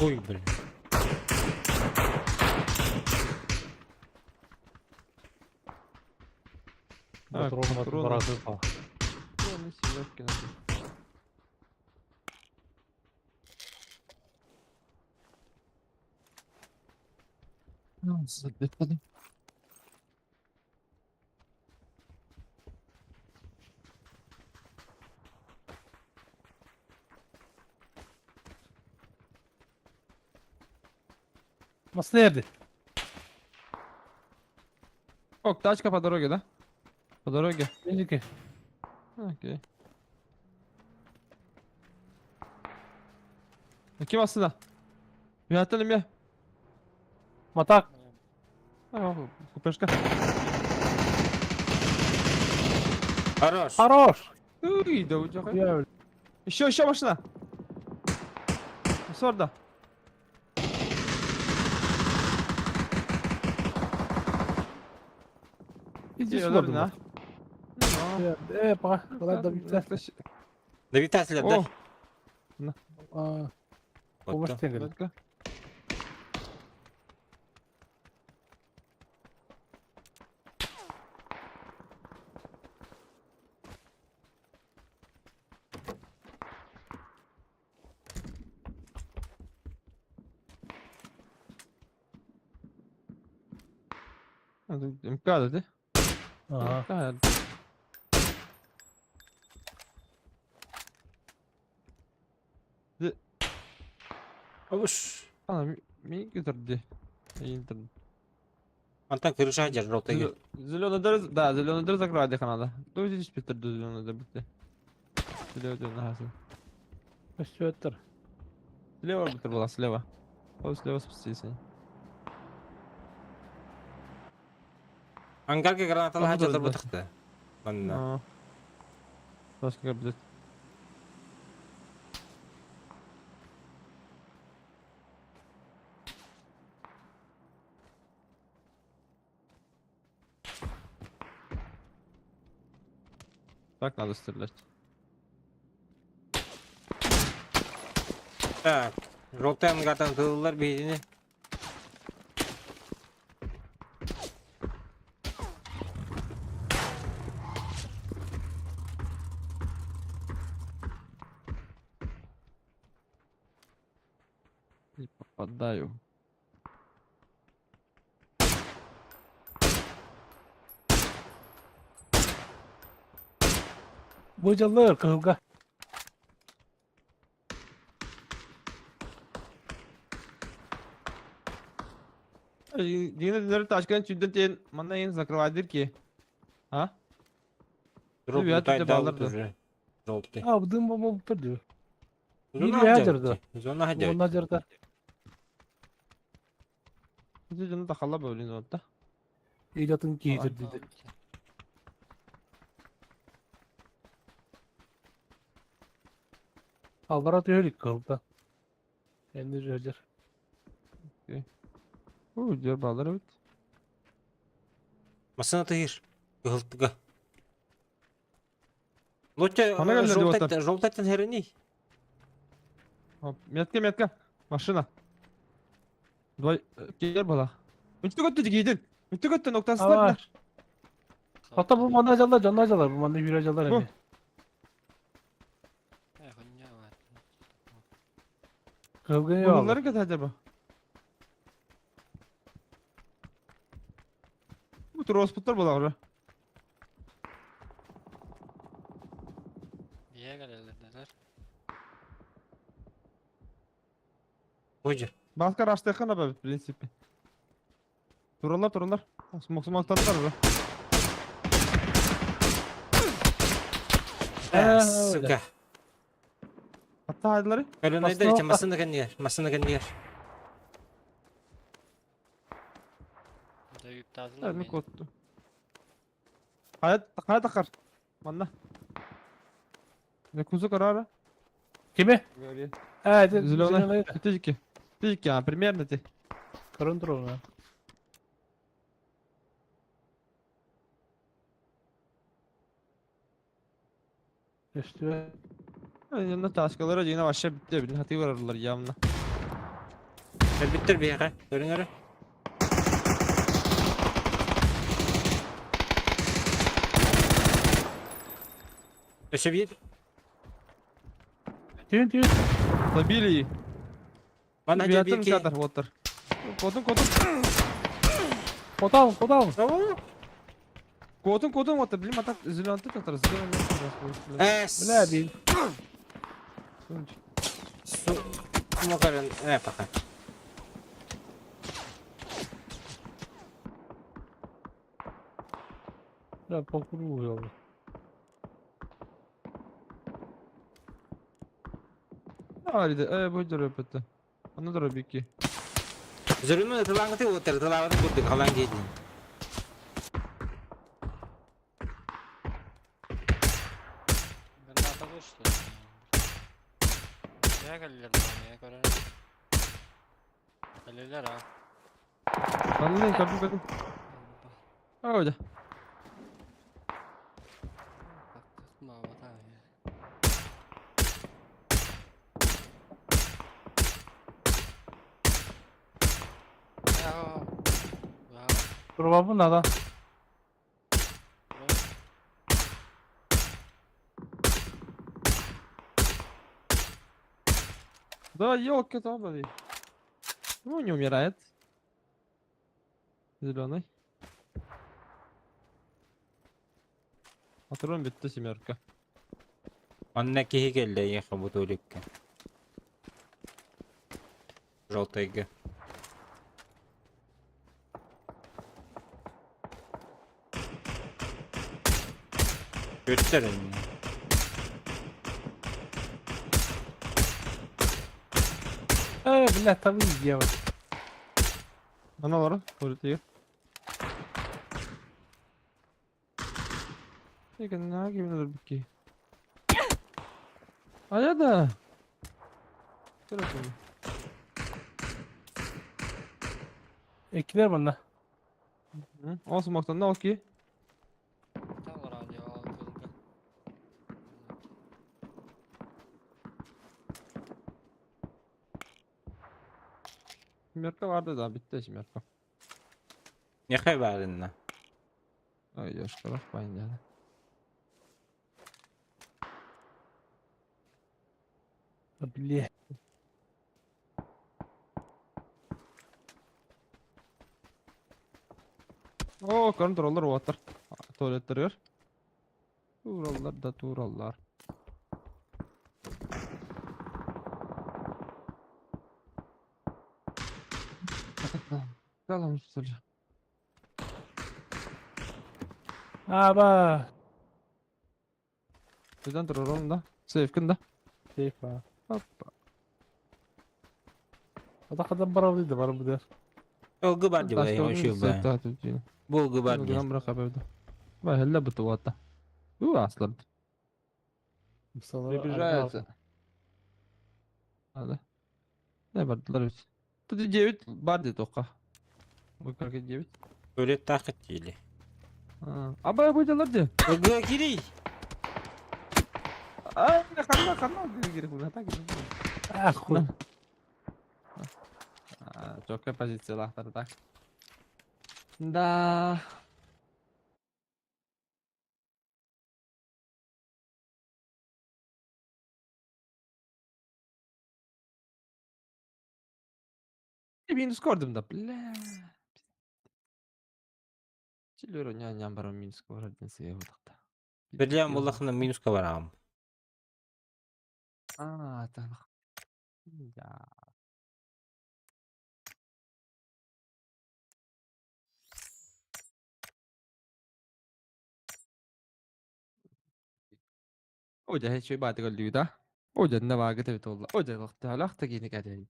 Ой, блин.
Так,
Патрон
патроны.
барагы.
Патроны, селедки надо. Ну, задыхали.
Nasıl nerede?
О, тачка по дороге, да? По дороге.
Benimki.
Окей. Ким астына? Үһәттен эмиэ.
Матак.
Купешка.
Хорош.
Хорош.
Уй, да у
Я
Еще, еще машина. Сорда.
Иди сюда.
На.
Э, пока. Давай добиться.
Добитателя, да?
О,
А, помощь тенгел.
метка. МК да?
Ага.
Обуш.
Ана, мин көтөрдү. Интер.
Антон крыша жар желтый.
Зеленый дыр, да, зеленый дыр закрывать их надо. Ну, здесь питер зеленый дыр бітті. Слева нахасы.
Көстүөттөр.
Слева бітір была, слева. Вот слева спустись они.
Ангарга гранаталы
Аны
хажалар
да.
бутыкты. Манна.
А. Başka bir Так надо стрелять.
Так. Желтый ангардан тылылар бейдini.
Не попадаю.
Бу жаллар кыһылга.
Дигән тачканы чүддән тен монда ең закрывать дырки. А?
Дроп
Ребята,
лутай
ты
дал
балларды.
уже. Желтый.
А, дым бомба бітті.
Зона
Или
хажар.
ядерді.
Зона хажар.
Онна жерде.
Жаны тахалла бөлін отта.
Илатын кейдір дейді. Аллара түһелік кылда. Енді жерлер.
У, дер балдар бит.
Масына тыйыр. Кыһылтыга. Лотя
Ана кәлләр дип
желтый желтый херени.
Хоп, метка, метка. Машина. Двой, кер бала. Үтті көтті дегейден. Үтті көтті ноктасына.
Aa. Hatta bu mana жалlar, жана жалlar, bu mana yüre жалlar
Bu.
эми.
Э, хуйня var.
Кылгын yok.
Bunların kötü acaba? Bu tür оспуттар бола уже.
Niye gelirler?
Hojа.
Баска раштайхан аба, в принципе. Туралар, туралар. Смок, смок тандар уже.
Э,
Сука.
Hatta haydileri.
Калюнайда
Басына
иче масына кәннер. Масына кәннер.
Dövüp dağıtırlar
Ne
beni.
kottu. Hayat, hayat akar. Manna. Ne kuzu karara?
Кими?
Говори.
Э, это
Зеленый.
зеленый.
Тыжики. Тыжики, а, примерно ты.
Көрін тұр оны. Үстү.
Yanına taşkaları yine başa bitti. Bir hatı vararlar yanına.
Биттер бияга. Көрүңөр. Өшө бир.
Түйін түйін.
Забили.
Мана жа бир ки.
Кадр, вот. Котун, котун.
Коталым, коталым.
Котун, котун, вот, блин, а так зеленый ты татар, зеленый.
Э,
Бля, бил.
Су. Макарын, э, пока.
Бля, по кругу ялды.
Алиде, э, bu дөрөп өттү. Аны дөрөп ики.
Зөрүнү тылаңыты отыр, тылаңыты курдук, халан кейдин.
Granata koştu. Niye gelirler bana ya gören? Gelirler ha.
Anladın, kapı kapı. Öyle.
Bak kısma vatan ya. Ya. Ya.
Турбабын ада.
Да, елки там, блин. Ну, не умирает. Зеленый. Патрон bitti семерка.
Онно киһи кэллэ эйиэхэ бу туалетка. Желтайга. Көттөр иннэ.
Бля, там и делать.
Ана бар, туалет Егер ким бики. Ая да.
Экилер манна.
Ол смоктан да окей.
Там радио кылга.
Семерка vardı da bitti семерка.
Нехай баарынна.
Ой, ёшкарах байна.
Бля.
О, контроллер уотар. Туалеттер. Туураллар да туураллар. Калам сылжа.
Аба.
Bizden турарым да. Сейфкин да.
Сейф а.
Хоппа.
Ата кадан барабы дейди, барабы дер.
Ол бар деп ай, ошо ба. Бул бар деп.
Ба, хелле буту вата. У, аслар. Приближается. Надо. Не бардылар ведь. Тут и 9 бар дейді тоққа. Бұл 9.
Туалет тақыт или.
Абай бұйдалар де.
Ылгы кирей.
А, қанна, қанна керек бұл. Так.
А, хуй.
Чокка позициялақтар так. Да. Минус көрдім да, бля. Чилер ня бар минус көрдін себебі тақта.
Бирлем буллахына минуска барам.
А, так. Да. Оja hiç şey badı golü da. Оja ne var gıdı толла. Оja вакыты алакта кийин кәдә.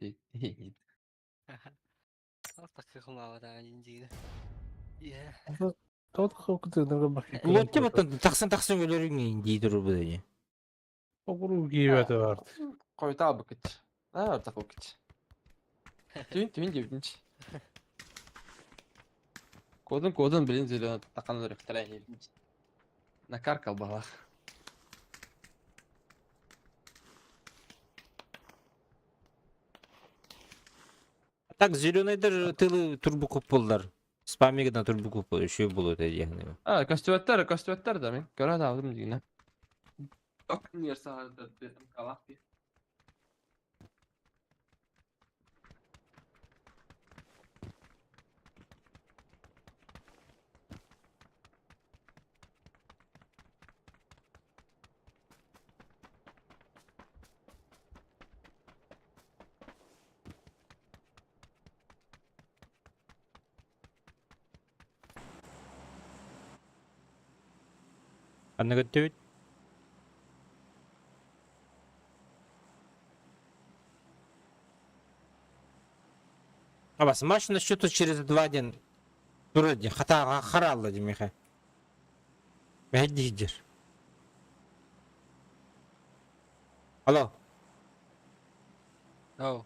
Таққы Иә.
Тот хокты бар.
Лотте баттан тақсын тақсын өлөрүң дей туру бу дей.
Огуру кийбети бар.
Койта быкыт. А, так окит. Түн түн девдинч. Кодун кодун билин зелен тақанлар рехтара. Накаркал балах.
Так зеленыйдыр тылы турбу куп болдар. Спамигдан турбу куп бол, еще болот дегени.
А, костюматтар, костюматтар да мен. Көрөт алдым дегене. Ок, нерсе дедим калак.
Анны көттүбүт. А бас матч на счету через 2-1. Вроде хата харалла демеха. Бәдидер. Алло,
Ау.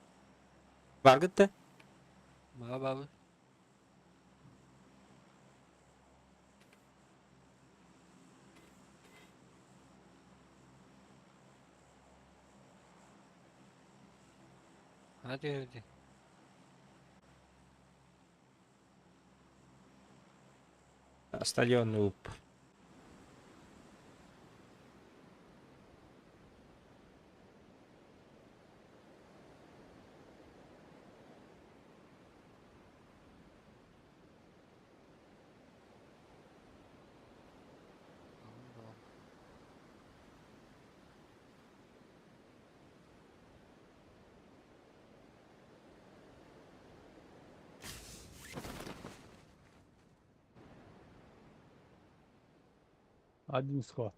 бар гытты?
Ба бабы. Hadi hadi.
Стадион уп.
Один схват.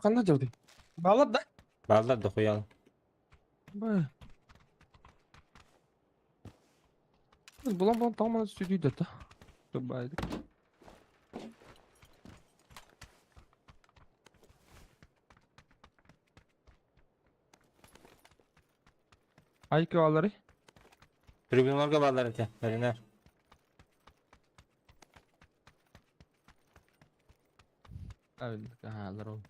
Ханна дьалды? Балар да.
Баллар да хуял.
Бэ. Булан булан тамана сүдүйдө да. Тубайды. Айкы алары.
Трибуналга баллар эте. Бәрінер.
Алар ол.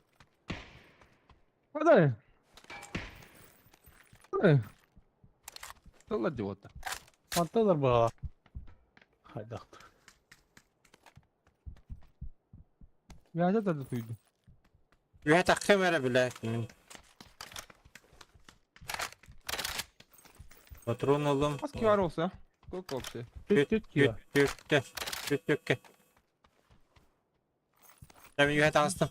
Адай. Адай. Тылла диота.
Манталар баа. Хайдахтыр.
Вяза да туйду.
Үһэ таххым эрэ билэ. Патрон ылым.
Аз киар olsa. Сколько вообще?
Түт түт киа.
Түттэ. Түттөккэ. Мен үһэ таҕыстым.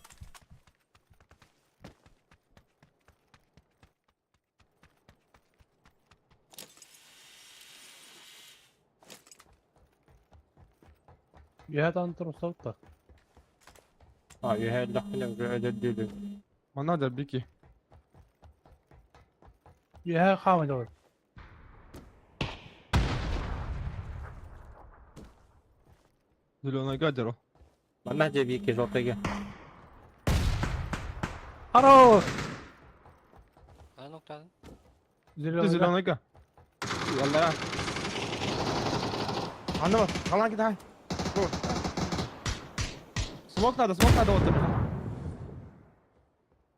Үһэ таан турсалта.
А, үһэ лахпына өдөрдүлү.
Мана да бики.
Үһэ хаама жол.
Зеленый гадеро.
Манна же бики жолтайга.
Хорош!
Хара ноктадın.
Зеленый.
Зеленый га. Ялла. Анда бар. Калан кит хай. Смок надо, смок надо вот.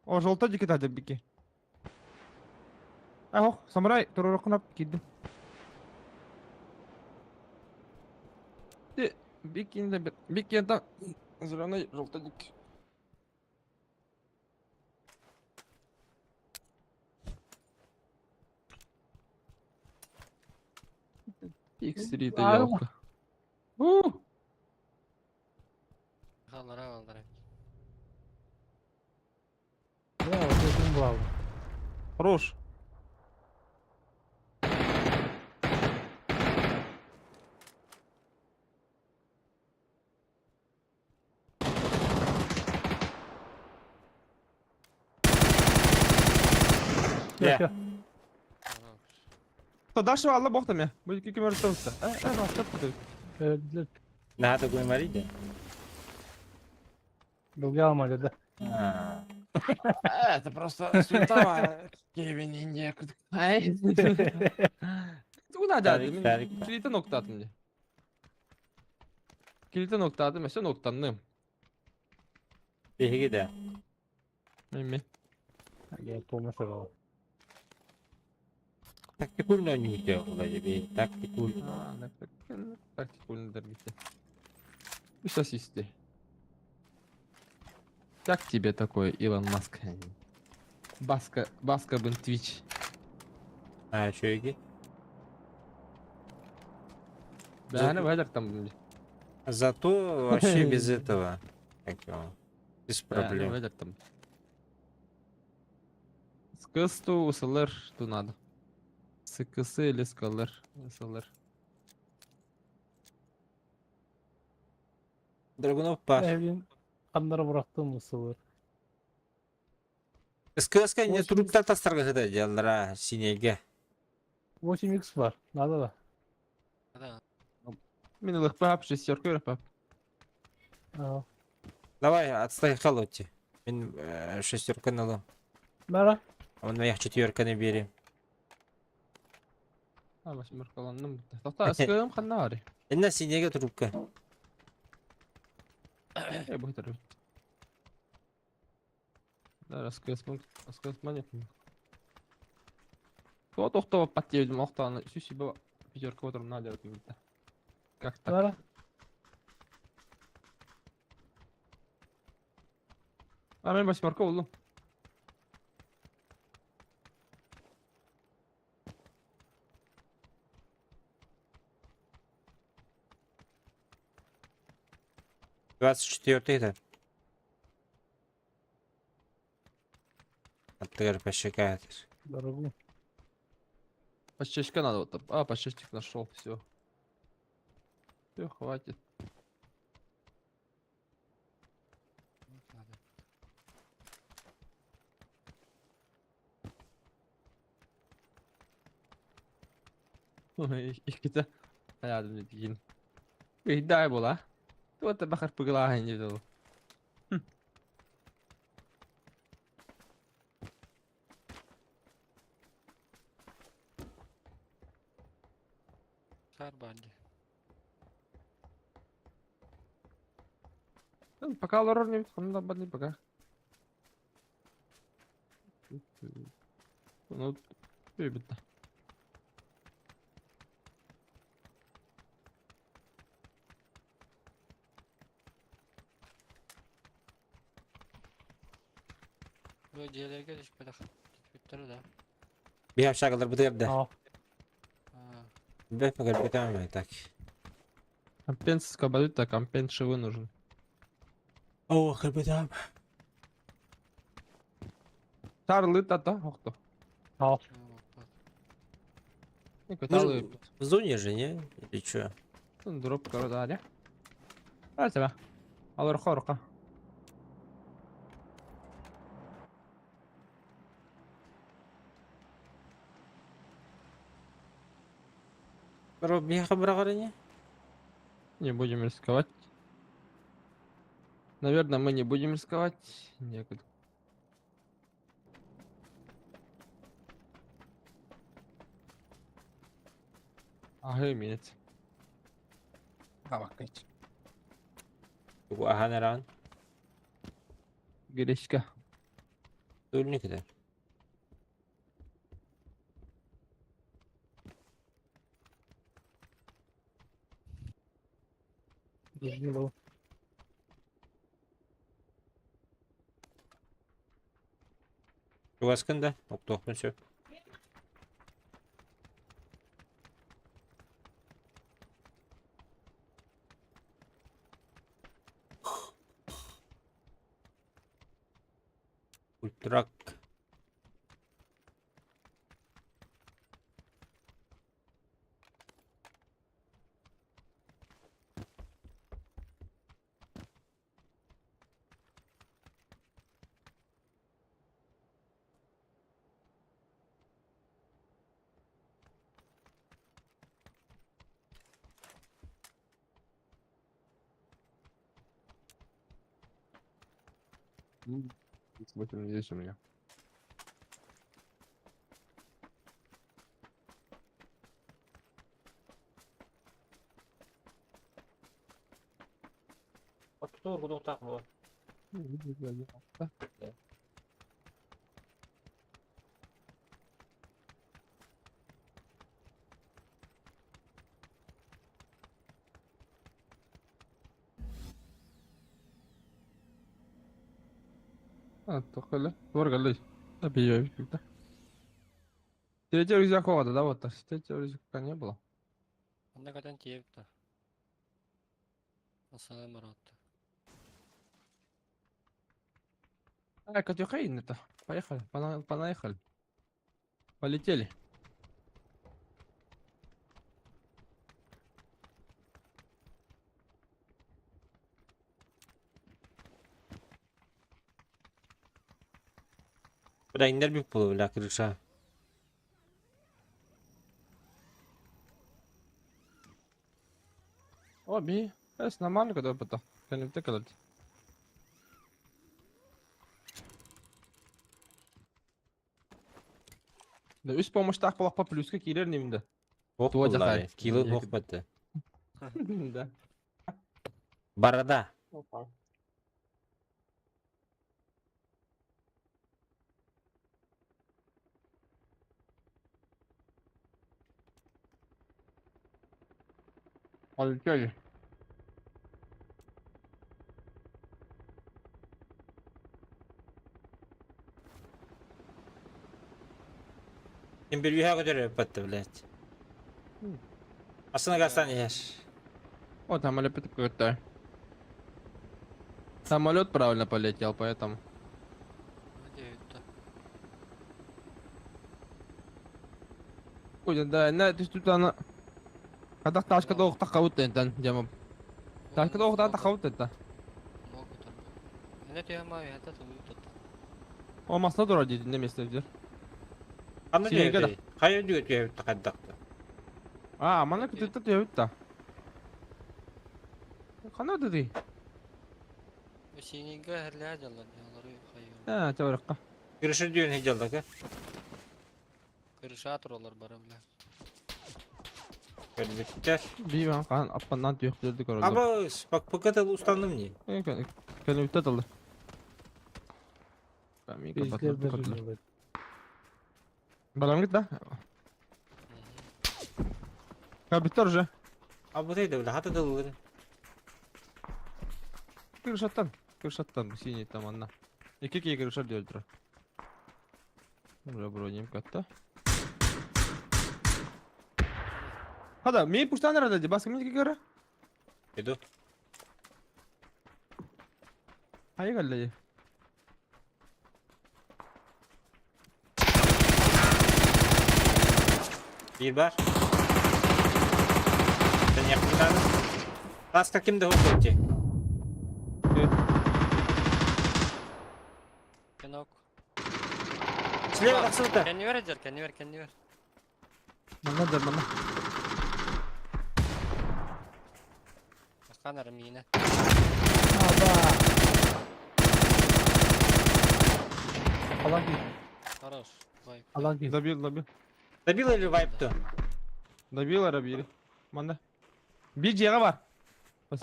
О, желтой дикит надо бики. Ах, самурай, турурукунап кидим. Бики, бики это зеленый желтый дик. X3 это
А,
елка. У!
Халлара баллар.
Да, вот это главное.
Хорош.
Я.
Я.
То дальше алла бог там я. Будет кикимер ставиться. Э, э,
Надо говорить.
Долгала да.
Это просто суета. Кевин Индия. Ай. Куда дядя? Kilite nokta atın diye. Kilite nokta atın mesela noktandım.
Биһиги да.
Мими.
Я помню, что
Тактикульно не делали, би. Тактикульно.
Тактикульно gitti. Üç asisti. Как тебе такой Илон Маск? Баска, Баска бен Twitch.
А, чөйги.
Да, она там.
Зато вообще без этого. Как его? Без проблем.
там. Скысту усылыр ту надо. Сыкысы или скалыр. Усылыр.
Драгунов пар.
Evin kanlara bıraktığım ısılır.
СКС не труптар тастарга сыта дьяллара синеге.
8x var. Надо да.
Да.
Мин ылых пап, шестерка өріп пап.
А.
Давай, отстай халоти. Мин шестерка налам.
Мара.
Он моих четверка набери.
А, восьмеркаланным. Тоқта, СКМ ханна ари.
Инна синеге трубка.
Э, будет рыб. Да, СКС, СКС манек. Вот охтова подтевдим, охтаны сүсү пятерка отырым надо вот Как так?
Мара.
А мен восьмерка болдум.
24 это. Аттыгар пащека этэр.
Дорогу.
Пощечка надо вот. А, пощечник нашел, все. Все, хватит.
Надо.
Иккитэ хайаадым дитигин. Ыйдаай була. Туота бахар пыгылааһын дии дыл.
Саар баар дии.
Пока олорор не ханна бадни пока. Ну, битта.
Бу дьиэлэргэ түспэтэх түспүттэрэ да.
Биһи общагалар бытыгар да.
Аа.
Аа.
Бэт мөкөрбөтөм так.
Компенс кабалюта, компенс шивы нужен.
О, кырбытам.
Тарлы тата, охто.
Аа.
Талы.
В зоне же, не? Или чё?
Дроп кородали. А тебя. Алыр хорка.
Роб, меха брагарыня?
Не будем рисковать. Наверное, мы не будем рисковать. Некуда. Ага, имеется.
Табаккач.
Ахан
Гречка.
Өлүнүк этэ.
Не было.
Чугаскын да, оттуохпун сөп. Ультрак.
Вот он здесь у меня.
Оттур кудуктаах буо.
А, только Ворга Да, да. Третьего рюкзака, да, вот так. Третьего рюкзака не было.
Онно көтөн тиийэбит да. Ассалам бараатта.
А, Катюха это. Поехали, понаехали. Полетели.
Бля, индер бүк болу, бля, крыша.
О, би. Это нормально, когда опыта. Калит. Да, үс помощьтаах буоллахпа плюска киирэр немде.
Ох
Туа
буллары.
жахай.
Килы
Екі-
ох бітті.
Да.
Барада.
Полетели.
Ким bir үйе көтөрө бітті, блядь. Асына гастан еш.
О, там әлі бітіп көтті. Самолет правильно полетел, поэтому. Да, на түстүтана. Хадах ташка да охта кабыт энтен, жамап. Ташка да охта кабыт энтен. О масла дура дейді не месте взял.
Ханна түһэбит? Хайа үрдүгэр түһэбит хайдах да?
А, мана күтүттэ түһэбит да. Ханна дыды?
Синийгэ эһэрлэһэ дьаллар, олору хайыыр.
А, чабырыкка.
Крыша дүйэн хидьаллака.
Крыша туралар бары бля.
Көрбүттэр.
Биван хаан аппаннан түөхтүрдү көрөлөр.
Аба, пакка тыл устанным не?
Көнүктэ тылы.
Bizler de
Балам да? Кабиттер уже.
Абы да бля, хата тыллары.
Крышаттан, крышаттан, синий там анна. Екі кей крыша диөлдүр. Бля, бронем катта. Хада, мен пуштан рада, баска мен кегера.
Иду.
Хайы калла.
Bir бар. Sen yakın Баска кимде хоккей?
Кенок.
Слева тахсыбыта.
Кэнни бер дьэр, кэнни бер, кэнни бер.
Манна да манна.
Аканар миинэ.
Alan git.
Хорош. Вайп.
Alan git.
Добил, добил.
Добил или вайпты?
Добил ара бири. Манна. Bir жеға бар.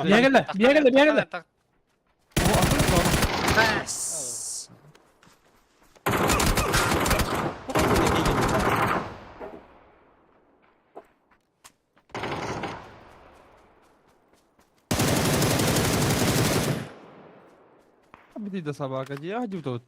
Бия келді, бия келді, бия келді.
Так,
Бас.
Бити да собака, я хадю тут.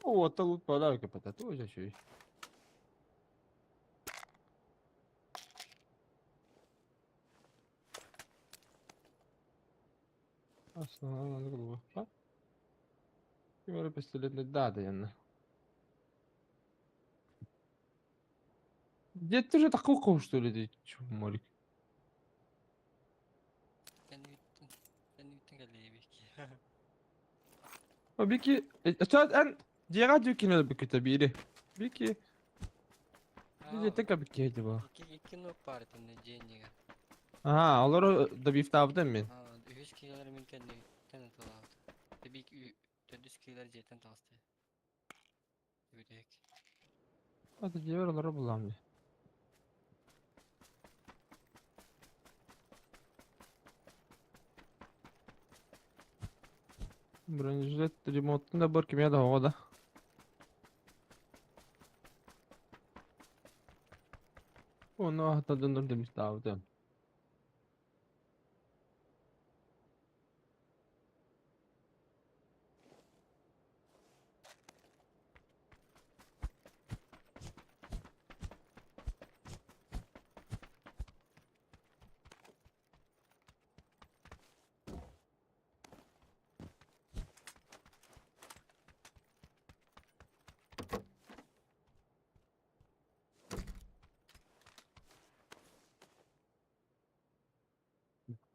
О, это лут подарок, это тоже еще. Ким эрэ пистолетный да диэннэ. Дед ты же такой что ли, ты чумарик?
кэнниттэн кэнниттэн кэллиэбикки.
О, Бики, эн дьиэҕэ дьүккүнэ бүкүтэ биири. Бики, дьиэтэ кабикки типа.
Икки икки нук баар итиннэ дьиэннигэ.
Ага, олору добивтаабытым мин.
Үһүс киилэр мин кэнниттэн ытылаабыт. Тэбик төрдүс киилэр дьиэттэн таҕыста. Бүтэһик.
Ата дьиэбэр олору буллаам дии. Бронежилет ремонтун да бар кимия да оҕо да. Ону аһата дьоннор дэмистаабытым.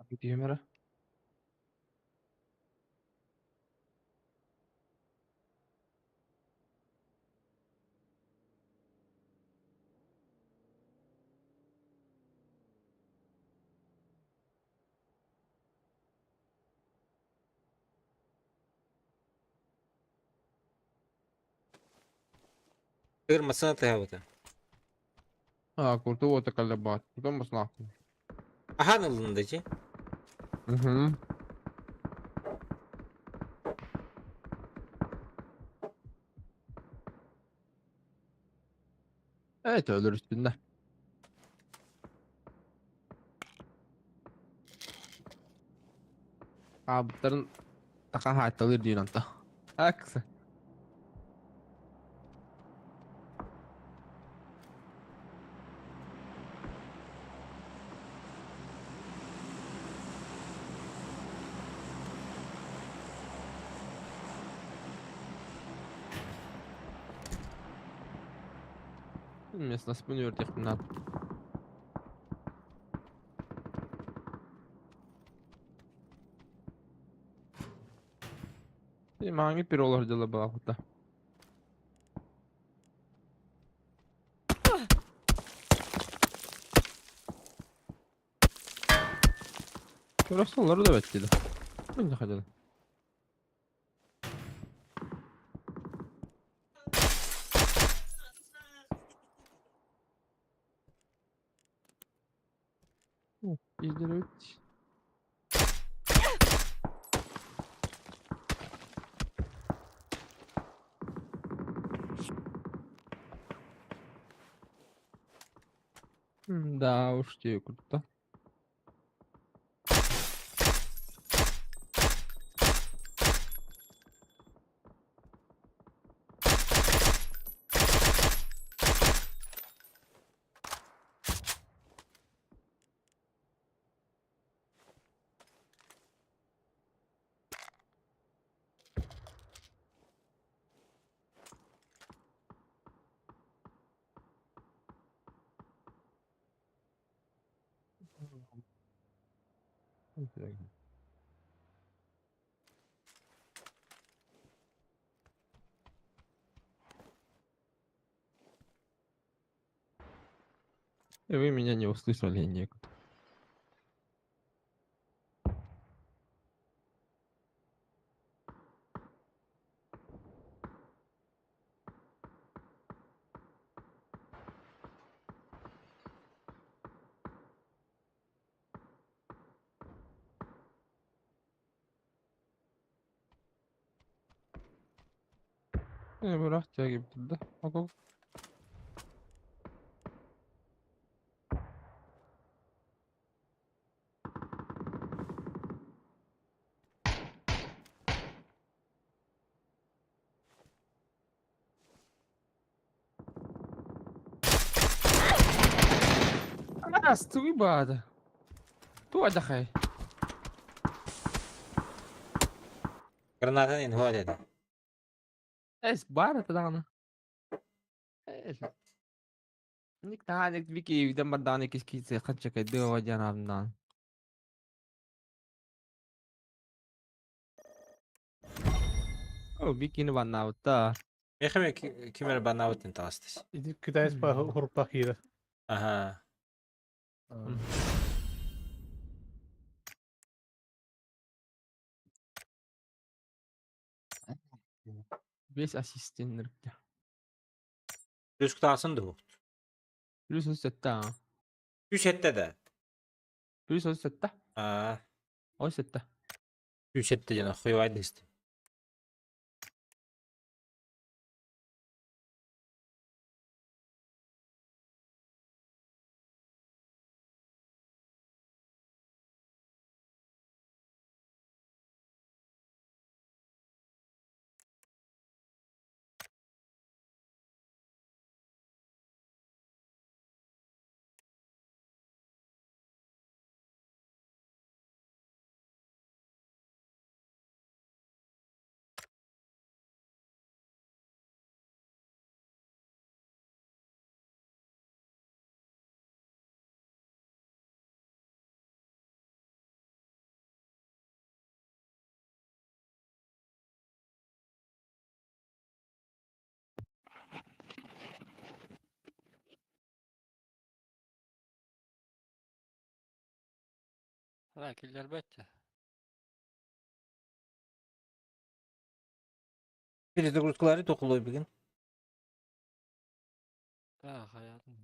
Бүтүөм эрэ.
Ыр масына тыһабыта.
А, курту уота каллабаат. Кутан баснаахпын.
Ахан ылынды чи.
Мгм. Evet ölür üstünde. Хаабыттарын таха хаайталыр диин онто. Аксы. Местность үөрдүөхпүн наада. Маңы пиролар дела была. Көрөсөлөр да беттиди. Мен хотел. Издеруть. Да уж тебе круто. И вы меня не услышали некуда. Бырах тягib да. Ого. Астуй бада. Ту адахай.
Гранатын инхуа dedi.
Эс бар таданы. Эс. Ник тааник вики виден барданы кискисе ханча кайды ваджанамнан. О, викини баннаутта.
Мехаме кимер банаутын таастыс.
Иди китайс па хурпа киира.
Аха.
Весь ассистент.
Плюс кутасын да bu.
Плюс сетта.
Үс этте да.
Плюс сетта.
Аа.
Ой сетта.
Үс этте жана хуйвайды исти.
Ха, киллербетте.
Перезагрузкалары токулой бүгүн.
Да, хаятым.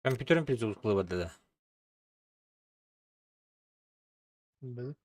Компьютером призывать да.
Били.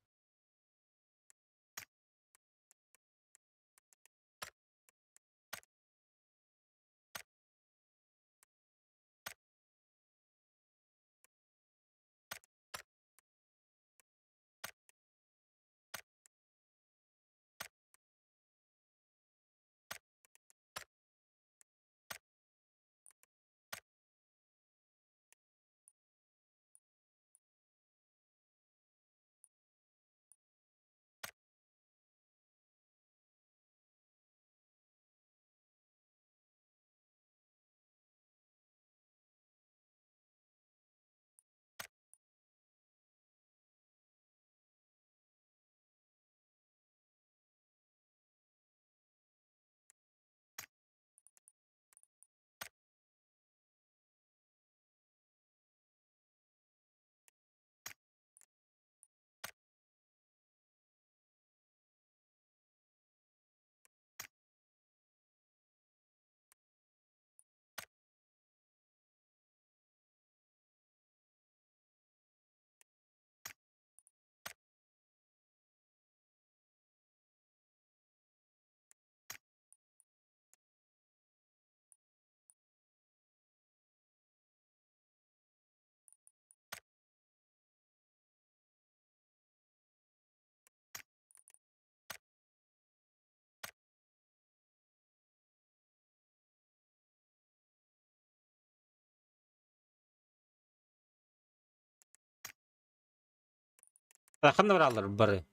Ханна бараллар бары.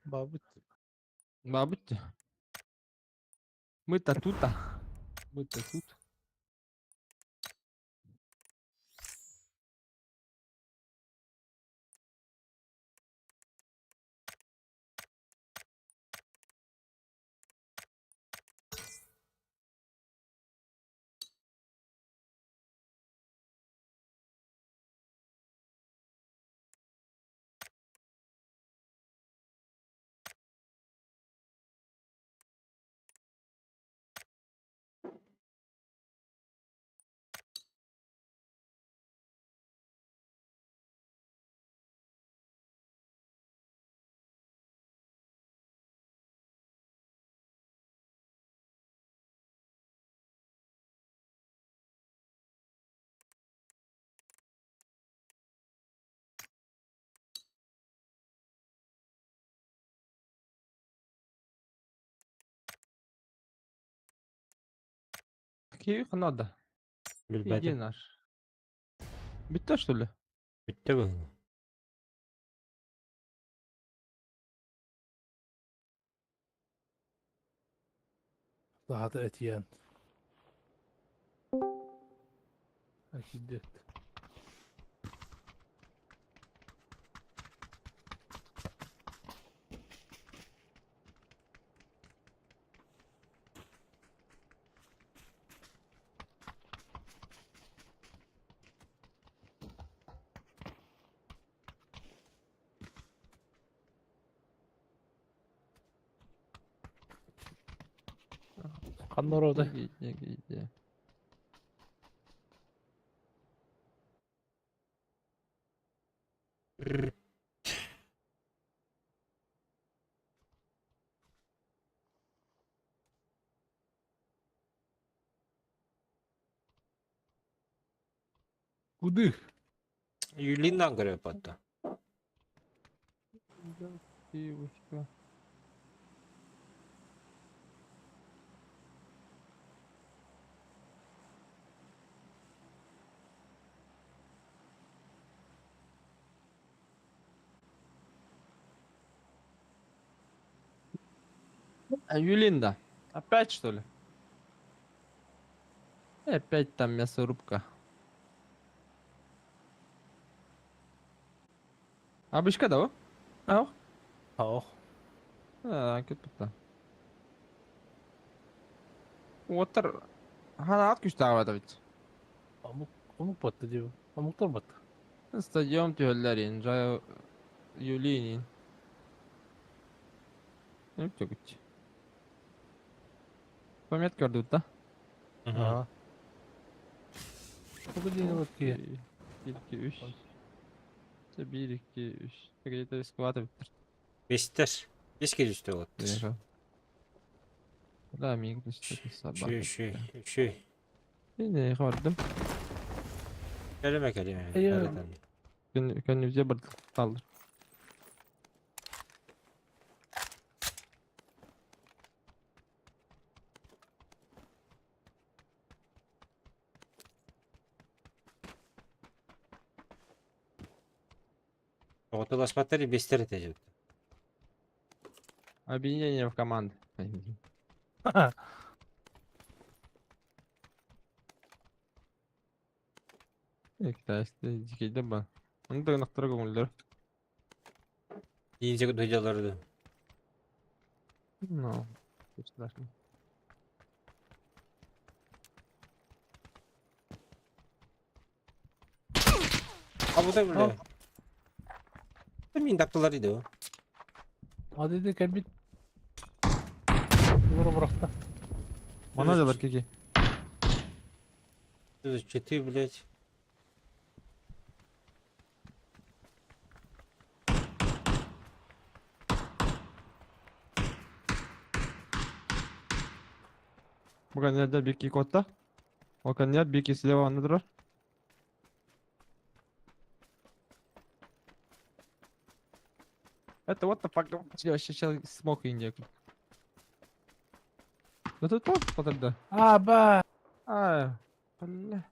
Бабыт.
Бабыт. Мы-то тут-то. Мы-то тут. Какие надо?
Билбэтим.
Иди наш. Bitti что ли?
Бүттэ бу.
Daha da etiyen. Akiddet. Kanlar orada.
Иди, иди.
Куды?
Юлинан көрө батта.
Девушка. А Юлинда, опять что ли? И опять там мясорубка. Абышка да, о?
Ах.
А, кытта. Отыр. Хана ат күчтәгә бит.
Амук, амук батты диyor. Амуктар батты.
Стадион түһэллэрин, Жай Юлинин. Өп. Пометка көрдүт да?
Ага. Тугу диэн вот ки.
1, 2, 3. 1, 2, 3. Где-то рисковато биттер.
Бестер. Бес келүстө болот.
Да, миг түстө саба.
Үшүй, үшүй, үшүй.
Не, көрдüm.
Келеме, келеме.
Эйе.
Күн күнүбүзө бір талдыр.
Отуласпаттар бестер этежет.
Объединение в команды. Китайский дикейде ба. Оны да нақтыра көңілдер.
Ийинче дойдаларды.
Ну, страшно.
А бу да биле. Мин таптылар иди.
Hadi de кәбит. Бұры бұрақта.
Мана да бар кеке.
Четы, блядь.
Буга nerede bir iki kotta? Okan yer bir iki silah anıdır. Это what the fuck? Вообще сейчас смог Индия. Да тут тоже подожди.
А, ба.
А, бля.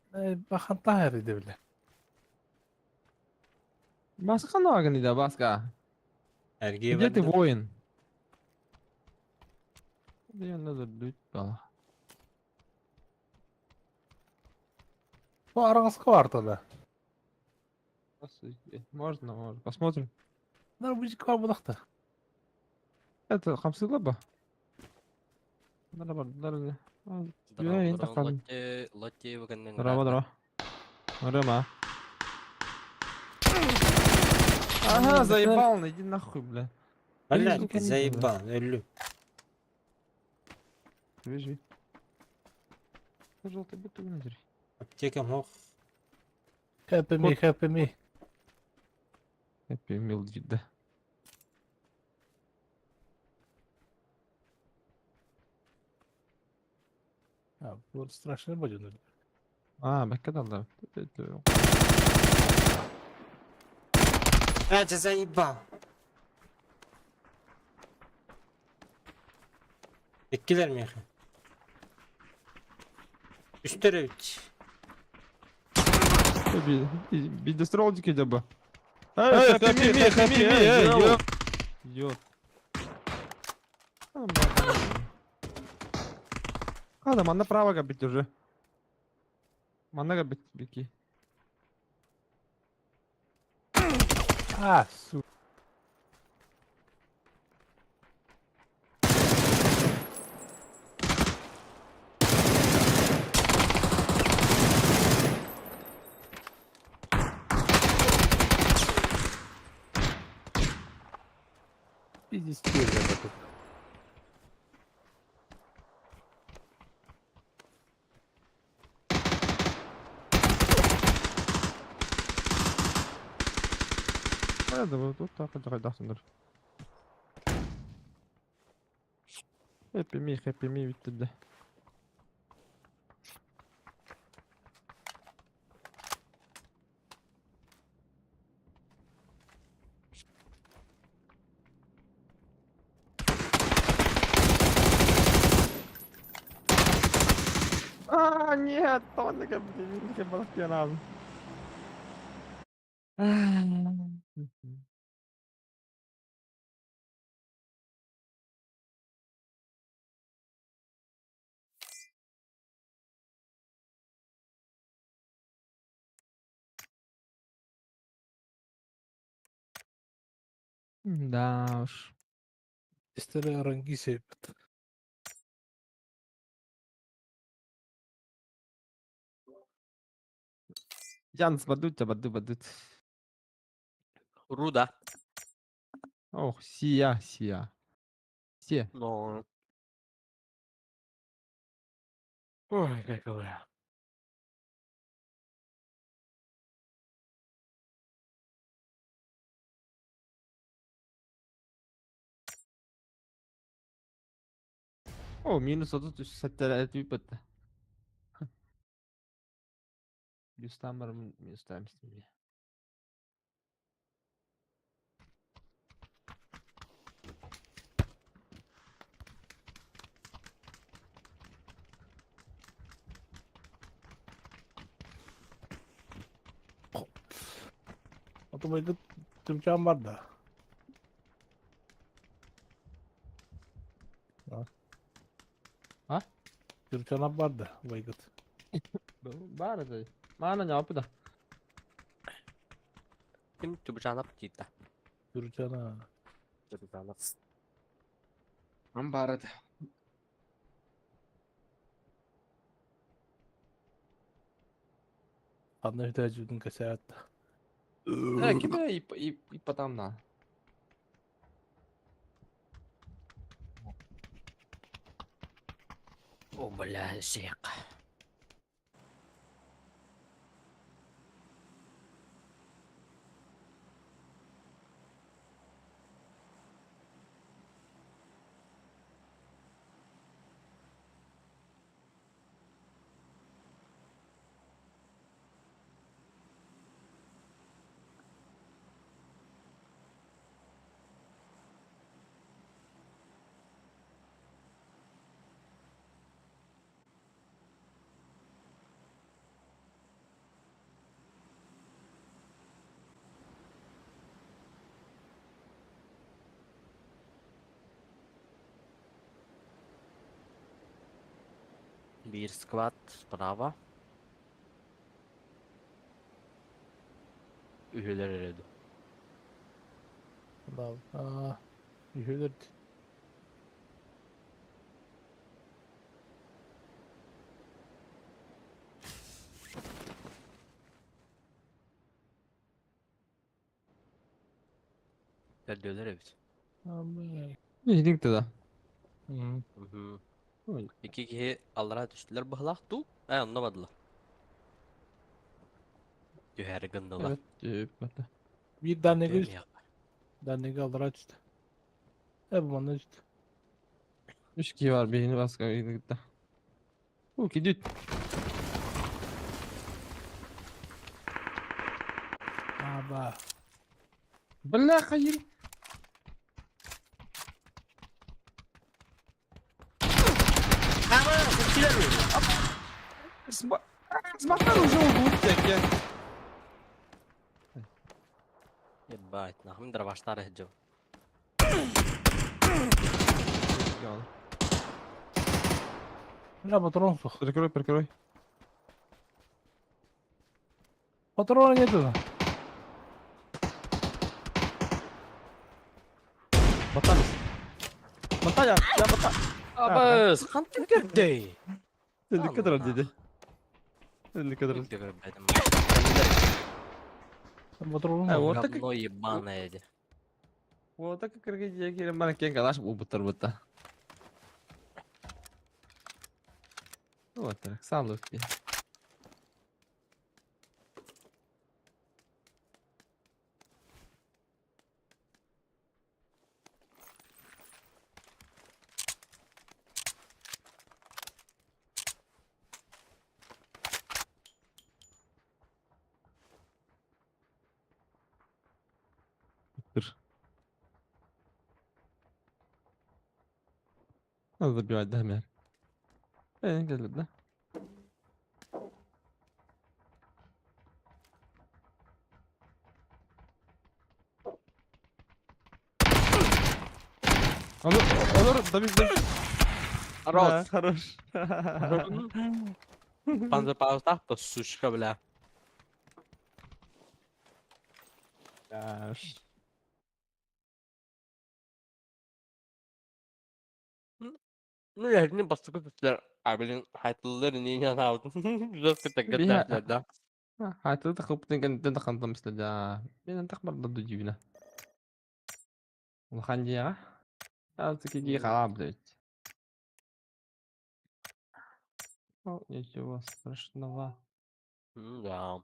Бахан тахыр иди биле.
Баска наган иде, баска.
Эрге
Где ты воин? Где надо дуть бала.
Бу араңызга бар тогда.
Можно, можно. Посмотрим.
Нар бу жик бар булакта.
Это хамсыла ба? Здорово, здорово.
Здорово,
Я
здорово, Лотте, Лотте бүгіннен
Здорово, здорово. Рыма. Ага, заебал, ну иди нахуй, бля.
Блядь, заебал, өллү.
Бежи. Желтый бутыль надери.
Аптека мох.
Happy me, happy me.
Happy meal да.
А, бу страшный будет.
А, бэккэ да.
А, ты заебал. Эккилер меха. Үстер бит.
Бидестролдики деба. Эй, happy me, happy me, эй, ёп. Ёп. Ладно, манна право габить уже. Манна габить, бики.
А, су. Пиздец, тут.
Это вот так это Happy me, happy me bitti. А, нет, он не Да уж.
История рангисе.
Янс бадут, баду, бадут.
Руда.
Ох, сия, сия. Все.
Но. Ой, как говоря.
О, минус 33 сэттэ Юстамар минустаем с ними.
Отомайгыт түмчаан бар да.
А?
Түмчаан бар да, убайгыт.
Баар это. Маана ньаапы да.
Ким Тубжанап дейді.
Түмчаана.
Тубжанап.
Баар это.
Ханна үтәжүдүн кәсәәт.
Э, киме и и потом на.
О, бля, сек. Биир сквад справа. Үһүлэр эрэ
Аа, үһүлэр.
Төрдүөлэр эбит.
Амы.
Не тогда.
Мгм.
Ой.
Икки киһи аллараа түстүлэр быһылаах дуу? Ээ, онно бардылар. Түһээри гыннылар.
Evet, это.
Биир данныйга үс.
Түһүмүөх.
Данныйга алдыра түстэ. Э, бу манна түстэ.
Үч киһи бар биһини баска гытта. О, кидит.
Аба.
Бля, хайыр. Смахар уже убут я.
Ебать, нахуй дробаштар иһдьэ.
Бля, патрон суох.
Прикрой, прикрой.
Патрона нету.
Батамис. Бата я, я бата.
Абыс, хантан көрдөй?
Sen ne kadar dedi. Sen ne kadar.
Көрбөтүм.
Патрон.
Э, вот так.
Говно ебаное ди.
Вот так как кирген мана кен калаш убуттар бутта. Вот так, сам луки. Dur. Надо забивать, да, мэр? Да? Olur, olur, добить, добить.
Хорош.
Да, хорош.
Панзерпаустах то сучка, бля.
Да уж.
Ну, я не бастыкы түстүлэр. А, блин, хайтыллар не не алдым. Жестко так
Бия.
да.
Хаатыы тахыппытын кэнниттэн тахантам истэ Мен антах барда дудьүүнэ. Улахан дьиэҕэ. Кии халаабыт эбит. Ну, ничего страшного.
Да.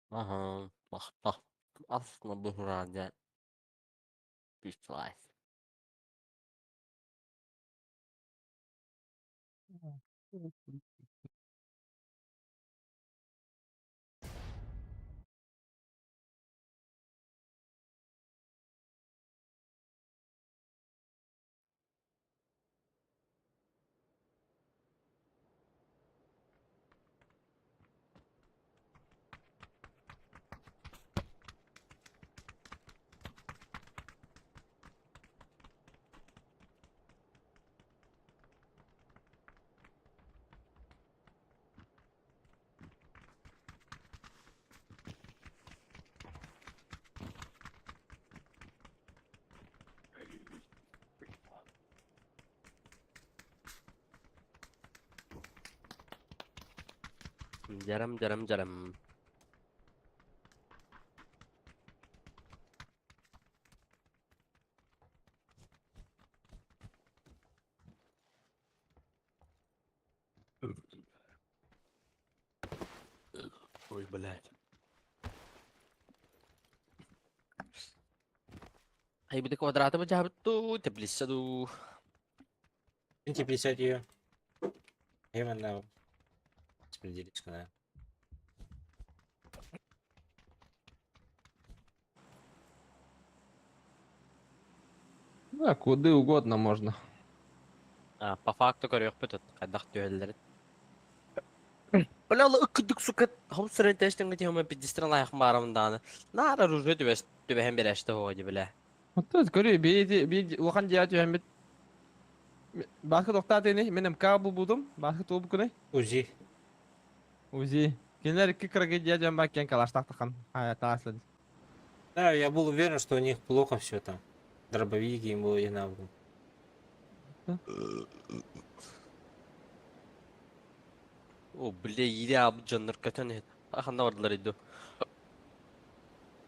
Ага. Бах бах. Aslında bu herhalde bir slice. Жарам жарам жарам. Ой, блядь. Ай, бу квадраты бу теплица ду.
Теплица ее. Именно распределить, да.
Да, куда угодно можно.
А, по факту көрүөхпүт хайдах түһэллэрин. Бля, ыккыдык сука, хом сырын тэштен гати хом пидистрен лайхым барамын дааны. Нара оружие түбэс түбэһэн береште ходи бля.
Вот көрү би би улахан дьиэ түһэммит. Баскы тоқтаат ини, мен МК булбудум, баскы тууб күнэ.
УЗИ.
УЗИ. Кинилэр икки кыргы дьиэ дьон баккен калаштахтахан. Таслады.
Да, я был уверен, что у них плохо все там. Дробовики им было не надо.
О, бля, ире абы жоннор көтөн Аханда бардылар иду.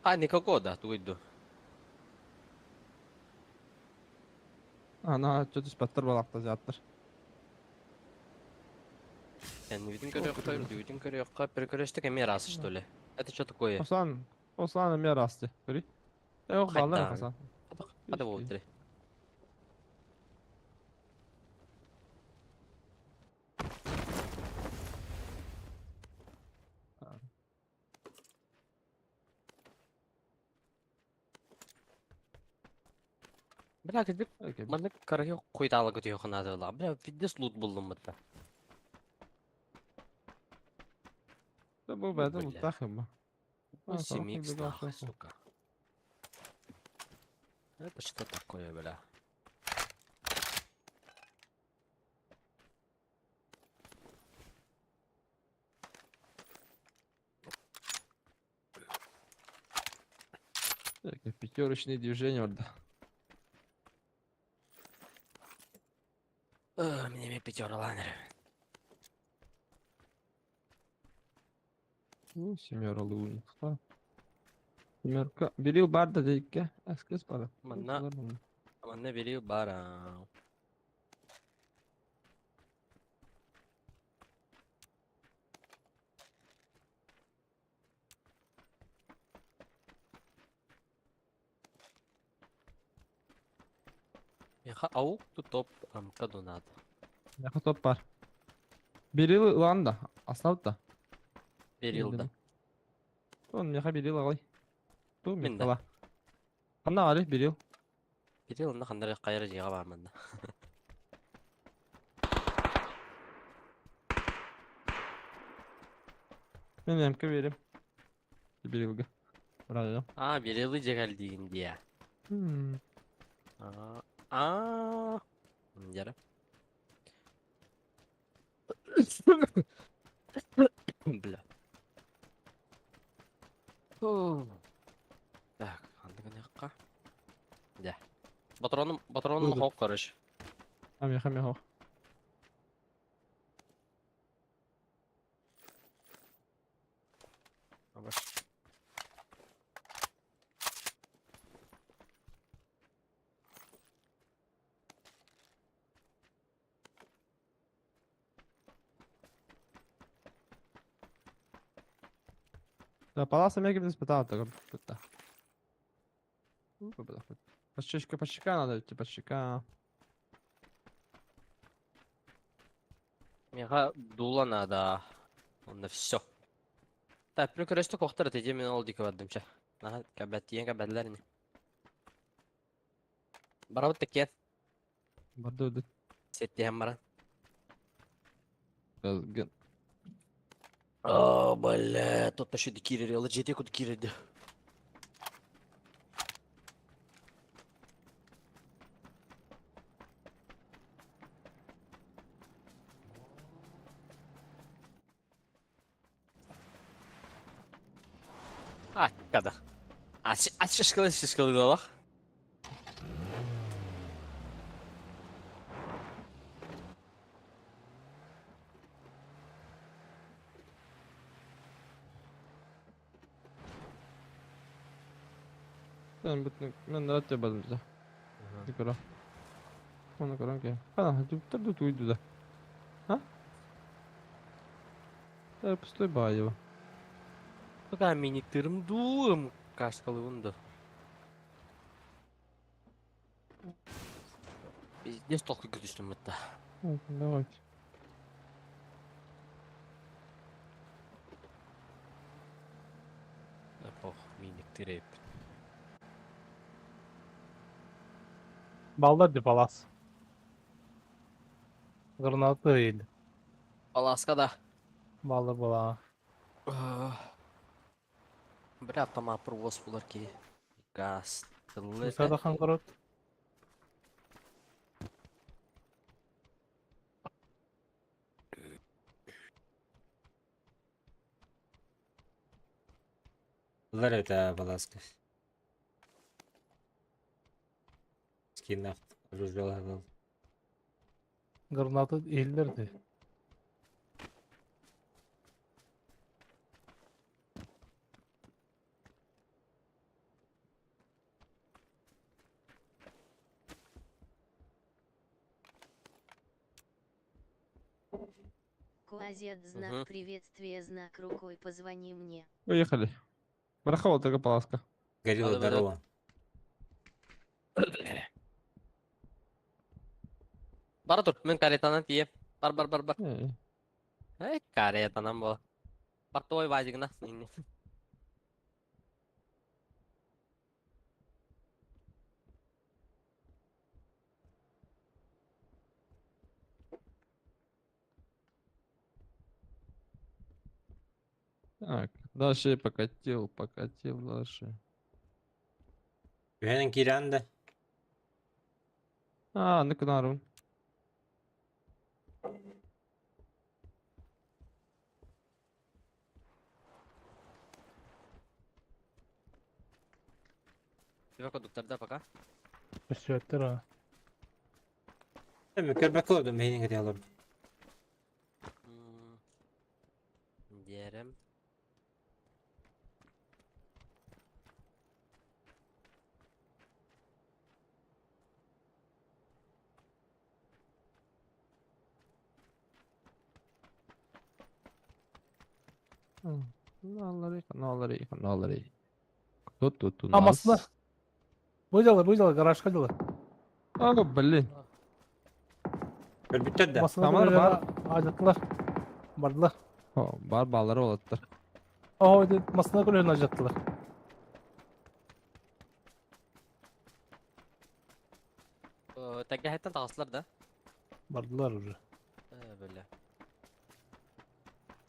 А, никакого да, тугуйду.
Ана, что-то спаттар балакта жаттыр.
Видин көрөккө, видин көрөккө, перекресток эме расы, что ли? Это что такое?
Осан, Осан эме расты. Көрүй. Yok балдар
Хайда.
Осан.
Хада болду. Бля, кедик Маннык карахи куйталы көтө ханадыла. Бля, пиздец лут булдум бутта.
Бу бәді
Бля.
муттахым.
8 нахуй, сука. Это что такое, бля?
Пятерочные движения орда.
Мне пятера лайнер.
Ну, семера луни. Семерка. Берил барда дейкке. Эскиз бара.
Манна. Манна берил бара. Яха аук ту топ амка донат.
Яха топ бар. Берил ланда. Аслав да.
Берил да.
Он меха берил алай. Ту
Мен да.
мехала. Ханна али берил.
Берил на хандар кайра жига бар манда.
Мен эмке берем. Берилге. Браво.
А, берилы жегал деген дия. А, а. Жара. Бля. Так, андыгын якка. Да. Патроном, патроном
Буду.
хок, короче.
Амеха, меха. Да, паласа мега без пытал, только. Подщечка, подщека надо, типа щека.
Меха дула надо. Онда все. Так, прикресток охтар тедем мен ол дике бардым ча. Наха кабаттиен кабадлар не. Барабыт теккен.
Барды
Сеттиһэн баран.
ген.
О, бля, тут еще кирили, ол жете куд кирилди. А, kada. Aç aç şişkalı şişkalı dolak.
Ben bütün ben de rahat yapalım bize. Yukarı. Onu koran ki. Kana dur dur dur dur. Ha? Да, пустой баева.
Пока миниктырым дуым кашкалыбынды. Пиздец толку күтүштүм бытта.
Давайте.
Ох, миниктыр
Балдар ди палас. Гранаты değil.
Аласка да.
Балдар була.
Бля, автомат провоз булар ки. Газ. Тылы.
Садахан корот.
Лар это баласка. Скинах ружье
Гранаты eğilirdi.
Куазет знак
Мгм.
приветствия, знак рукой позвони мне.
Поехали. Барахова только паласка.
Горилла,
Надо
здорово.
Бара тур, мен каретанан тие. Бар бар бар бар.
Эй.
Эй, каретанан бола. Бар той вазигна.
Так, дальше покатил, покатил дальше.
Үһэнэн киирэн да.
А, ну кунарун.
Тебе кондукторда пока.
Өссөттөр ha.
Эми көрбөккө олордум мейнин кете олордум.
Диэрем.
Налары, налары, налары. Кто тут у
А
нас?
масына. Бу дела, гаражка дела.
А, блин.
Көрбүттэр да.
Масына
Тамар бар.
Ажаттылар. Бардылар.
О, бар балары олаттар.
О, масына көрөн ажаттылар.
Тәгәһәттән тағасылар да.
Бардылар уже.
Бөлә.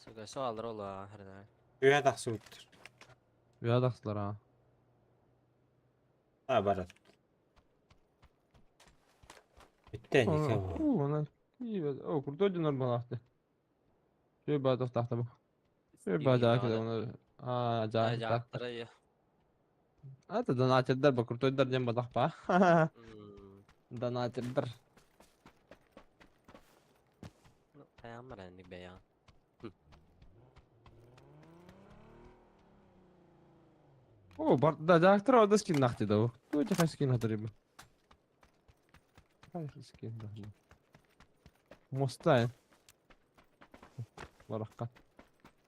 Суга со алыр ола хәрнә.
Үһэ тахсыбыттыр.
Уядақсылар, а.
А, барат. Бүттэ никого.
О, она. О, крутой динор балахты. Шөй бадақ тахта бу. Шөй бадақ оны. А, жа.
Жақтыры.
Это донатердер бу, крутой дер дем бадақ па. Донатердар.
Ну, хайаан баран бэйэҕин.
О, бар, да, дактар орда скин нахти да. Ну, это скин хатырыбы. Скин да. Мостай. Баракка.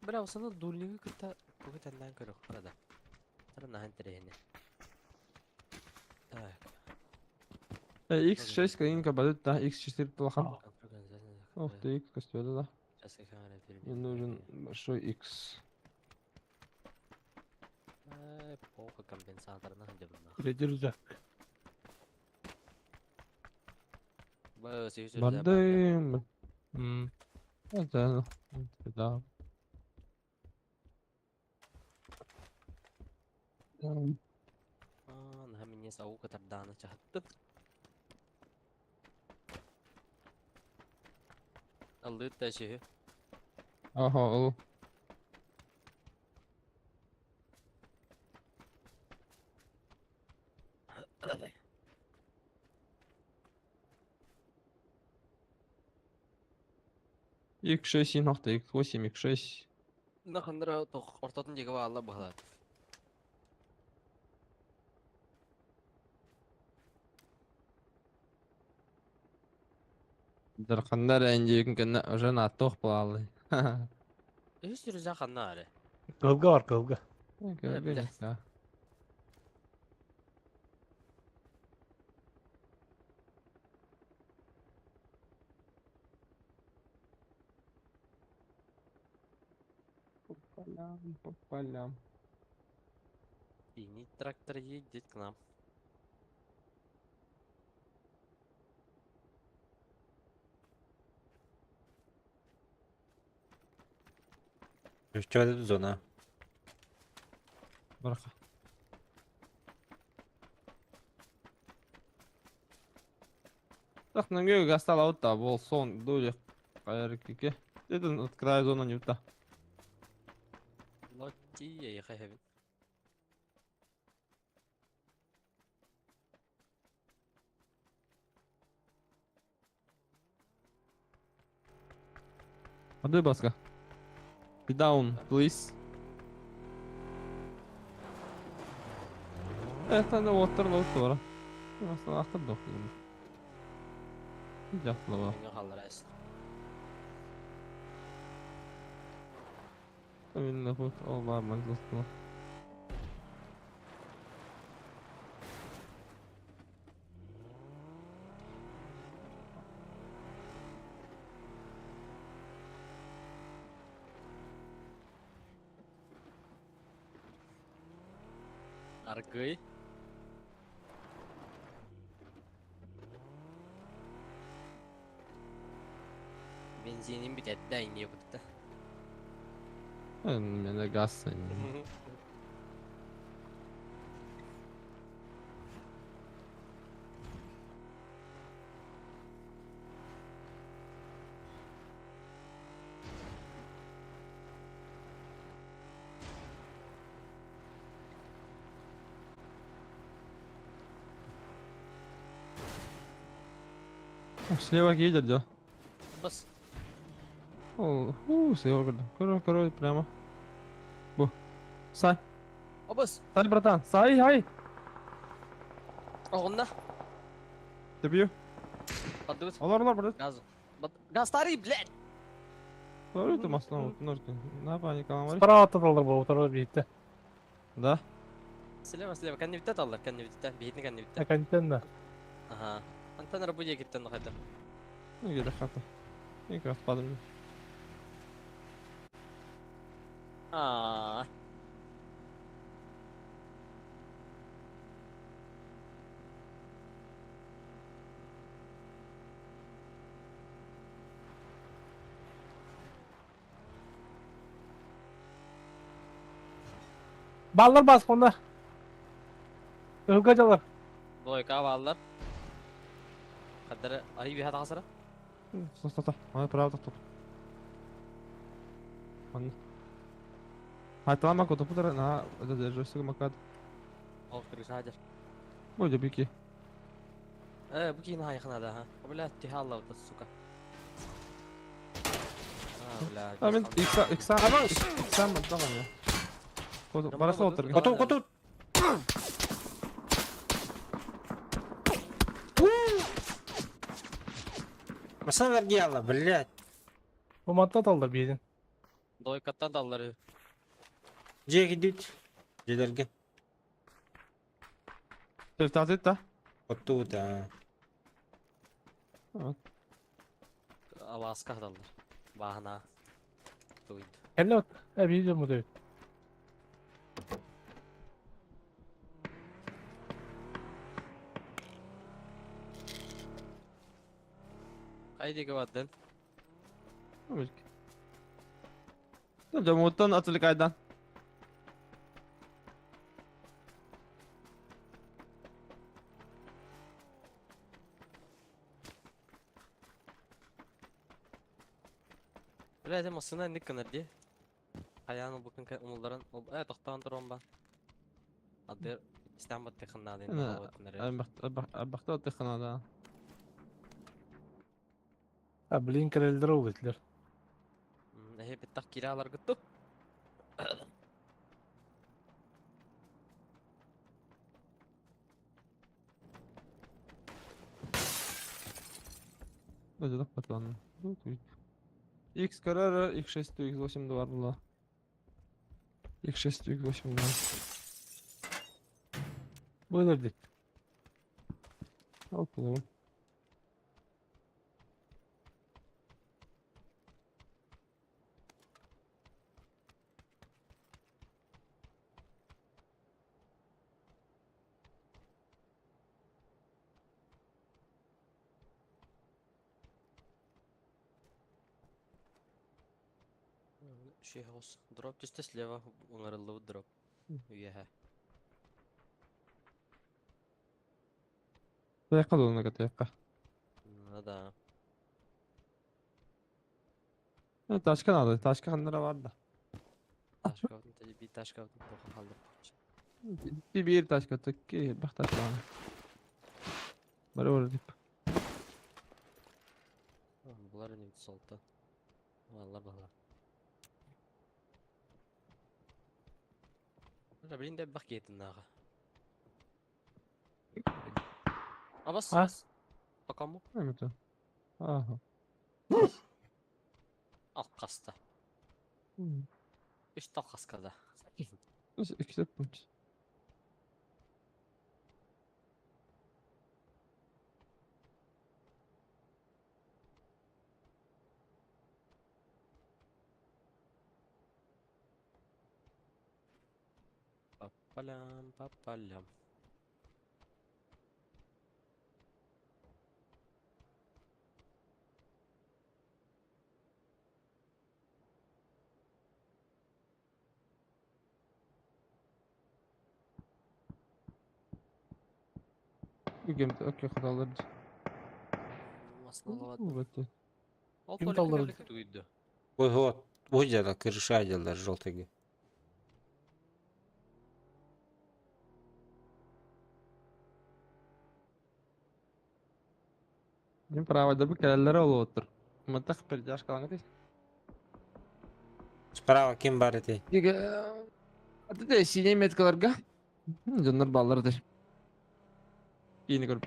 Бля, осыны дульнигы кытта тугу тэннээн көрүөххэ да. Тара наһаа интэриэһинэй. Так.
X6 калинка бадыт, да, X4 плоха. Ух ты, X костюм, да.
Сейчас я камера
Мне нужен большой X.
Плохо компенсаторна дебна.
Передержак.
Бардым. Это, да.
Наһаа минньигэс аука тардаана чаһаттым. Аллыт да сүһү.
Ага, ол. X6 нохта, X8, X6.
Нахандра тох ортотун диэки баалла быһалар.
Дарханнар эндиюкун кэннэ уже на тох буолаллый.
Үһүс рюкзак ханна аре?
Кылга бар, кылга.
Бля.
По полям, по полям.
Синий трактор едет к нам.
Что это зона?
Бараха. Так, нангы гастал аута, бол сон, дули. Кайркике. Это открою зону не та.
Лотти, я хэвен.
Адой баска. Be down, please. Это ну оттар лоут бара. Аслан ахтар дох. Жаксы
Миңа халлар әс.
Мен лохут ол бар манзылсы.
Аргый. Бензинин бүтәдді не бүтті.
Мен газ. Слева едет, да?
Бас.
О, у, слева, короче, короче, прямо. Бу. Сай.
Обас.
Сай, братан, сай, ай.
Оғында.
Добью.
Бадыбыт.
Олар, олар, брат.
Газ. Газ старый, блядь.
Sorry, ты маслом, ножки. На паника, ламари.
Справа аталар бу, утары битте.
Да.
Слева, слева. Кәнне битте алар, кәнне битте. Битне кәнне битте.
Акантенна.
Ага. Антон рабудия киттен хайда.
Ну, где хата. И как раз падаем.
Аа.
Баллар бас онда. Кылга жалар.
Двойка баллар. Кадыр ай бихат асыра.
Стоп, стоп, стоп. Ай, право, стоп. Он. Хайталама кото путара на это держу макад.
Ол кырыш хажар.
Ой, бики.
Э, бу киһини хайыхынада, ха. Бля, тиһэ аллабыта, сука. А, бля.
А мен икса икса икса мантан я. Бараса отырген.
Хоту, хоту! Масана аргияла, блядь.
Бу матта талдар биедин.
Дойкаттан даллары.
Дьиэ кидит. Дьиэлэргэ.
Тартит да.
Оттубут аа.
Алааска даллар. Бааһына. Туйд.
Кэллэ от. Э биир му дөйт.
Хайди гавадын.
Жамуттан атылык айдан.
Бля, это масына ник кынар ди. Хаяны букын умулларын. Э, тоқтаған тұрон ба. Адыр истан бат тыхыннадын.
Бахта тыхынада.
А блин кирелдер ол итлер.
Эхе биттах киралар гытту.
Ödülük patlandı. X kararı X6 X8 var bula. X6 X8 var.
Бу өлөрдү.
Al kullanalım.
Şey olsun. Дроп түсті слева. Оңарылы дроп. Үйе.
Таяққа dolana таяққа.
Ну да.
Taşkan aldı. Taşka kanlara vardı.
Ташка, bir ташка тоқа қалдыр.
Bir bir taşka tık bak taşka. Bari orada dip.
Бұлар не солты. Алла бала. Бля, блин, деп бақ кетін наға. Абас?
А?
Покому?
Evet. Aha.
Ал қаста. Үш тал қаскада.
İki punch.
Папалям, папалям.
Үгем okey хаталар.
Масналават. Ол
Ким
толик
талдырды?
туйды.
Ой, вот. Ой, дела, крыша дела, желтый.
Мен право да келелер ол отыр. Мытак бир жаш калган дейсиң.
Справа ким бар эти?
Еге Аты синий меткаларга. Жоннор баллар дер. Кийини көрүп.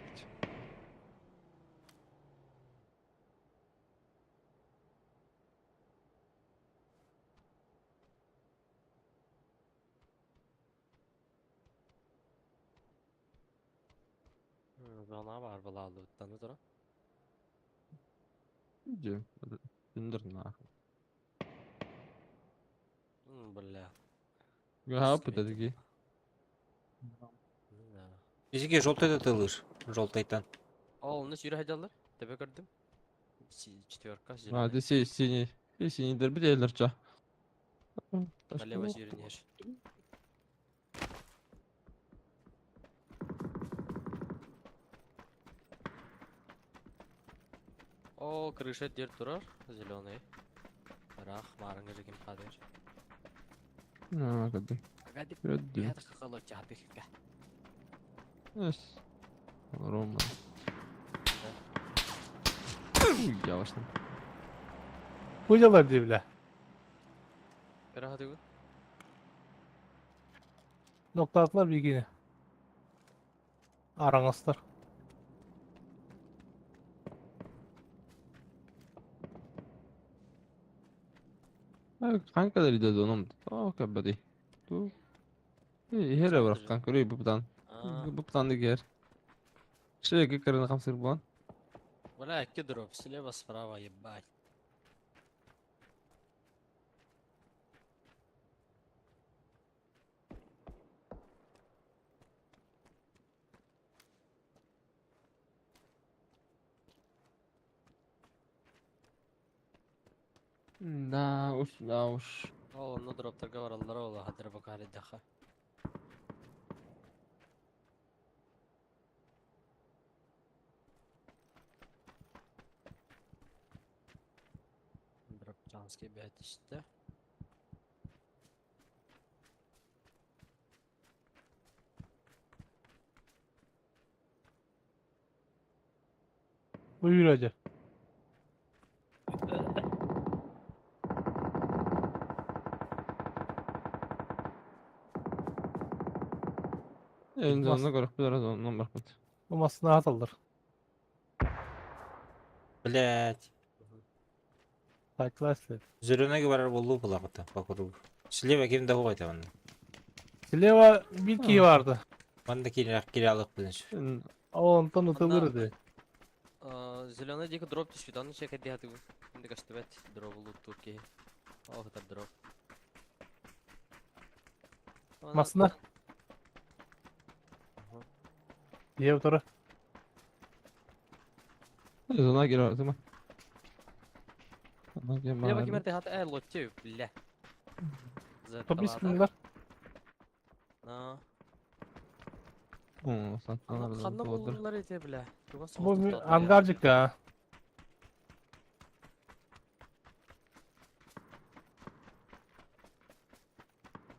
Зона бар была алды тұра.
Дүндір на.
Бля.
Га пытадыги.
Да.
Изиге желтый да тылыш. Желтый-тан.
Ол не сүйрі хайдалар? Тебе көрдім. Четверка,
А,
зеленый.
десе синий. И синий бир элерча.
Налево сүйрінеш. О, крыша дер турар, зеленый. Рах, марыңы жекем қадыр.
А, кадым.
Агадик,
Gördüm.
я так холод чапик.
Эс. Рома. Yavaştan.
Бу дьалар дии бля.
Кыра хатыгын.
Ноктаатылар биһигини. Араҥастар.
Kanka da dedi oğlum. Oh kabadi. Tu. Here bırak kanka bu budan. Bu budan da gel. Şöyle karını kamsır bulan.
Бля, какие дроп, слева, справа, ебать.
Да уж, да уж.
Ол, онно дроптарга бараллара ол хадыр бакари даха. Дроп чанский бәт исте.
Бу yürüyecek.
Önce
Mas-
ondan korkup biraz ondan bakmadı.
Bu masına atılır.
Блять.
Saklarsın.
Зеленый барар болду булакыта, бакыру. Слева ким да хугайта онда.
Sileva bir key vardı.
Манда кирак киралык билин.
O ondan utulurdu.
Зеленый дико дроп түспүт, аны чек эдди хатыгын. Инде кастыбет дроп лут турки. Ол хатар дроп.
Масына. Diye тура.
Зона gir o zaman. Ona gir
Бля, бакимер хат э лотте, бля.
Top isminler.
На.
Sen
Ханна болдулар эте, бля.
Bu angarcık ya.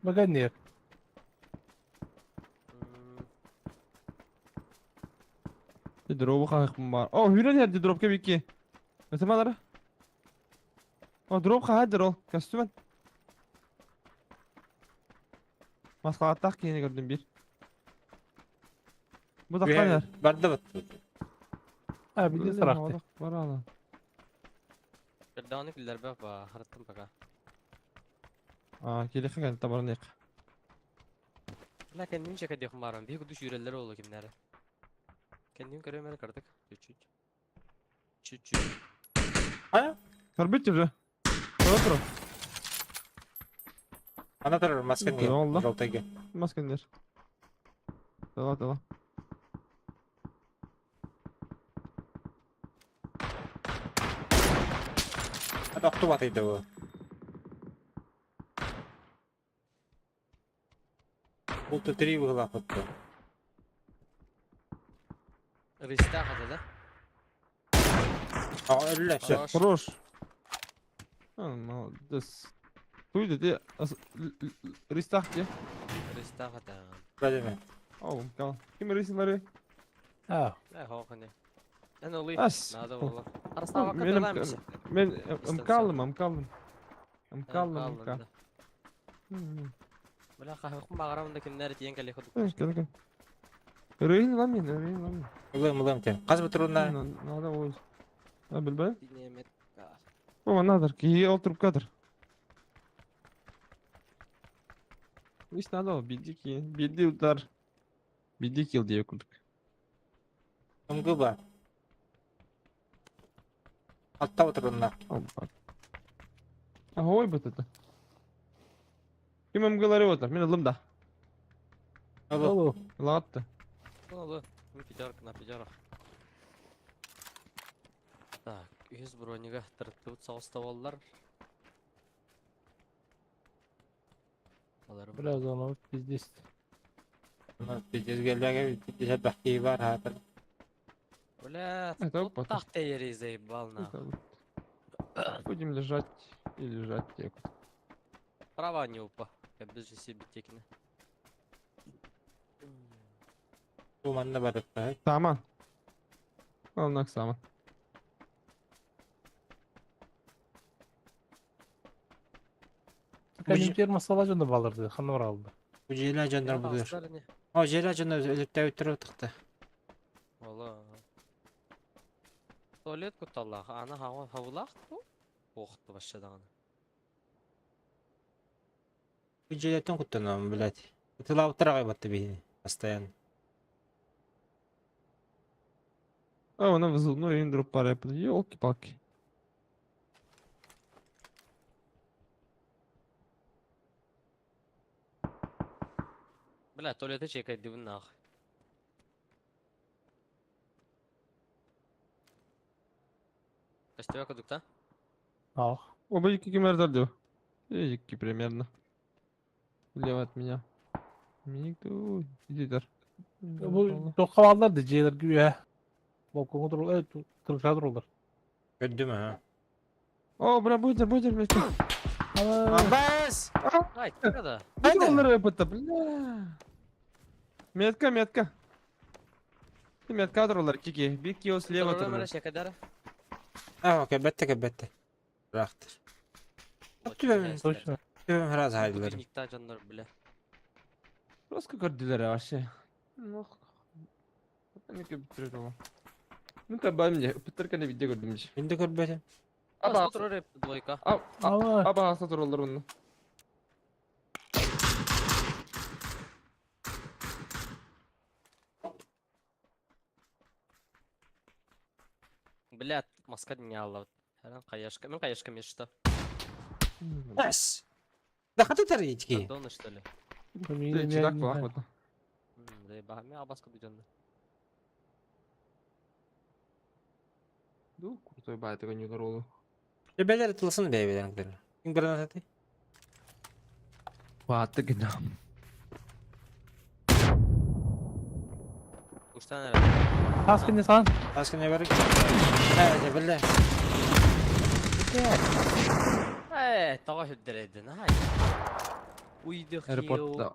Bakın niye?
Drop'u kalkım var. Oh hüren yerde drop ke biki. Mesela Oh drop kahadır ol. Kastümen. Maskalattak yeni gördüm bir. Bu da kadar.
Барда бат.
Ha bir de saraktı.
Var ala.
Перданы киллер ба хараттым пока.
Aa kili kagan tabarnik.
Бля, кендим чек эдди хумарам. Биг душ юреллер олу кимнәре. Кендим көрөмөр кырдык. Чуть-чуть. Чуть-чуть.
Карбит уже. Отро.
Ана турар маска
Ну, Allah.
Жолтайга.
Maskender. Tamam tamam.
Ата окту батыйды бу. Булты три выгла хотты.
Риста хата, да?
А өллө все.
Хорош.
Хорош. А, молодец. Туйды де Ристах де.
Риста хата.
Бадеме.
Ау, кал. Ким рисилары?
Ha.
Э, хохне. Эн оли.
Ас.
Надо было. Арыстава
Меним
каталамся.
мен ымкалым, ымкалым. Ымкалым, ымка.
Бля, хахым багарамында кимнәр тиен кале ходу.
Кел кел. Рейн ламин, рейн ламин.
Улым улым те. Каз бутуруна.
Надо ой. А билбей?
Немет.
О, надо, ки олтуруп кадр. Иш надо, билди ки, билди удар. Билди кил diye kurduk.
Ымгы бар. Атта отуруна.
Опа. А ой бут это. Ким ымгылары отыр, мен ылым да.
Алло.
Olur.
Латты.
Олы. Пятерка на пятерах. Так, 100 бронига тыртып соғыста. Алар
Biraz onu пиздец.
Пиздец пиздец бахти бар хатыр.
Бля,
Это
тут
опа.
так ты заебал на.
Это вот. Будем лежать и лежать. так вот.
Права не упа. Я без себе текне.
Бу манна бар.
Саман. Алнак саман.
Кэнники масала дьоно балырды, ханна баралды.
Бу дьиэлээх дьоннор
Эра
будур.
таҕыстылар ини.
О, дьиэлээх дьоннор өлүктээбиттэр утахта.
Ола. Туалет кутталлаах, аны хаҕа хабылаах бу. Охту башша даҕаны.
Бу дьиэлэртэн куттанабын, блядь. Ытылаабыттар аҕай батта биһини. Постоянно.
А, она вызывной индруп пара, елки-палки.
Бля, туалеты чекайдыбын нах. Көстүбэ кудук да?
Ах.
Оба екі кемердер деп. Екі примерно. Влево от меня. Никто иди.
Бу тоққа балдар да жээлер güya. Балконга турулар, тырыша турулар.
Көрдүм, ha.
О, бля, будер, будер, блядь.
Амбас!
Ай, да.
Будер олар это, бля. Метка, метка. Ты метка турулар, кики. Биг кио слева турулар.
Чекайдара.
А, окей, бетте, бетте. Рахтыр. Түбәм,
Точно.
түбәм раз хайдылар.
Никта дьоннор, бля.
Просто көрдүлэр вообще. Ну, не бітіреді ол. Ну-ка, бай мне, бітіркені видео көрдім же.
Мин дә көрбәтем.
Аба,
Турар эп двойка.
Ала.
аба, аса турулар оны.
Бля, маска не алла. Харан каяшка. Мен каяшка мешта.
Әс. Да хаты тарички.
Антона, что ли?
Ты чудак была, вот.
Да, ба, мен абаска дьонно.
Ну, крутой бай, такой не роллу.
Бәләр тылсын бәйбәләр. Ким гранат аты?
Ваты гына.
Уштан эре.
Тас кенде сан.
Таскын не бар. Ә, биллә.
Э, тага хүддередин. Ай. Уйды
Аэропортта.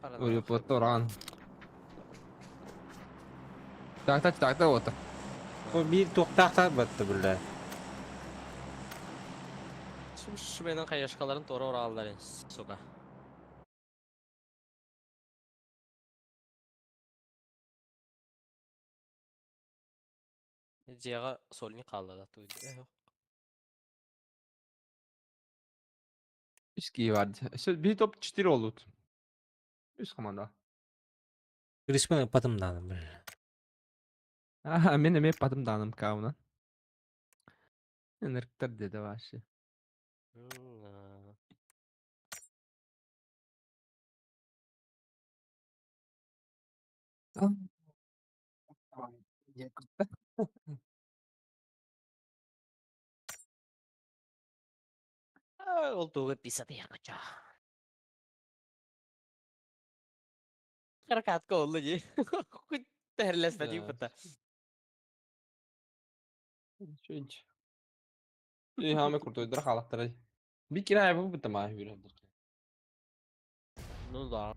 Аэропортта уран. Так, так, так, так, вот.
О, бир туктакта батты биллә.
Шуменен каяшкаларын тора ораллар, сука. Дияга сольник калды да туйды.
Үс кии бар. Bir топ 4 oldu. Үс команда.
Криспен патымдан биллә.
Аха, мен эме патымданым кауна. Энерктер деди вообще.
Ол тугы писати якача. Каракатка oldu ji. Терлес
Да.
пата.
Чуть. И хаме крутой драхалаттар. Би кирай бу бутама хүрөп.
Ну да.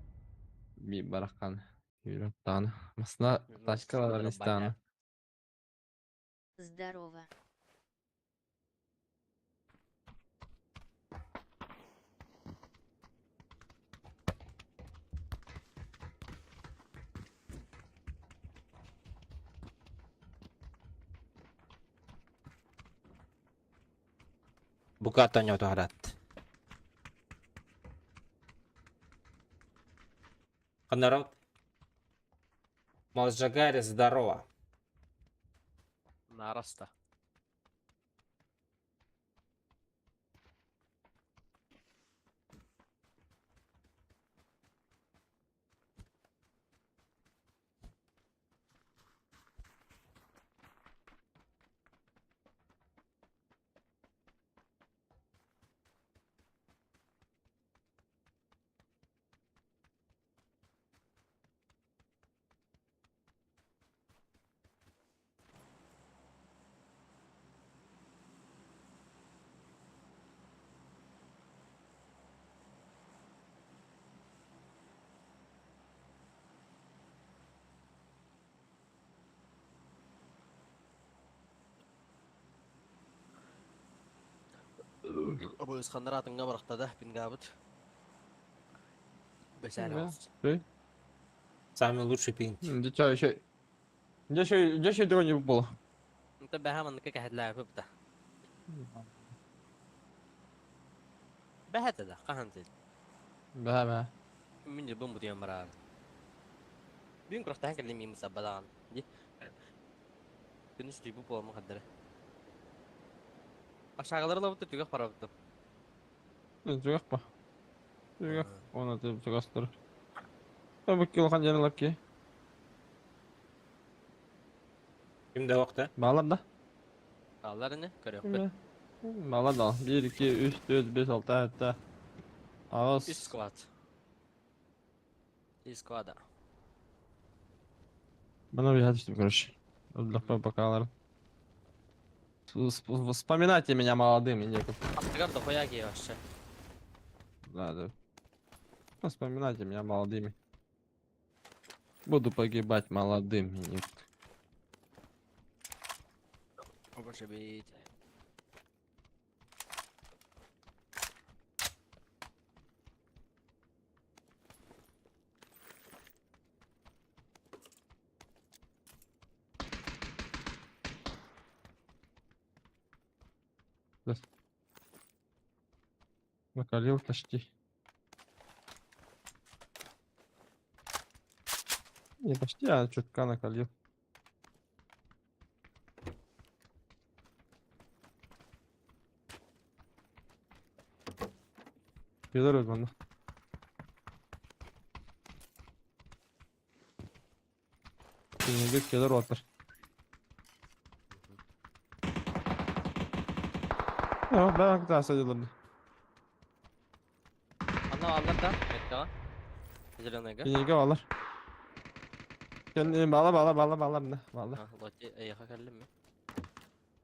Би баракан. Хүрөп Масна
Ну,
тачкалар
смотря
истаны.
Здорово.
Бука тоñо туарат. Народ. Малжагари, здорово.
Нараста. Абы ысхандар атыңга барахтада пингабыт. Бэсээр
Да.
оҕус.
Самый лучший пинг.
Где что еще? Где еще, где еще дрон не выпало?
Онто бэһэ манныка кэһэтлээбит да. Бэһэтэ да, хаһан тыл.
Да, да.
Мин дьыбым бутуйан бараар. Бүгүн күрэхтэһэн кэллим миим саббадаҕан. Ди. Күнүс түйбүт буоламмын хардары. Ашаагалары ылабыт да түгэх барабыт.
Түгэх па. Түгэх. Оны ты түгастыр. Бу килхан жана лапки.
Ким да вакта?
Балар да.
Аллар ини, көрүөхпүт.
Балар да. 1 2 3 4 5 6 7 8.
Үс сквад. Үс сквада.
Bana bir düştüm короче. Отдохну пока Вспоминайте меня молодым, и некуда.
Аттыгар дохуя киһи вообще.
Да, да. Вспоминайте меня молодыми. Буду погибать молодым. и не-
Обоже бить.
Накалил почти. Не почти, а чутка накалил. Келер bana. Кинеге келер отыр. Ya ben daha sayılırdı.
Анна аллар да, мекка. Зеленыйга.
Кинеге алар. Kendini bağla bağla bağla bağla ne? Bağla.
Ha, лоти эйха кэллим ми?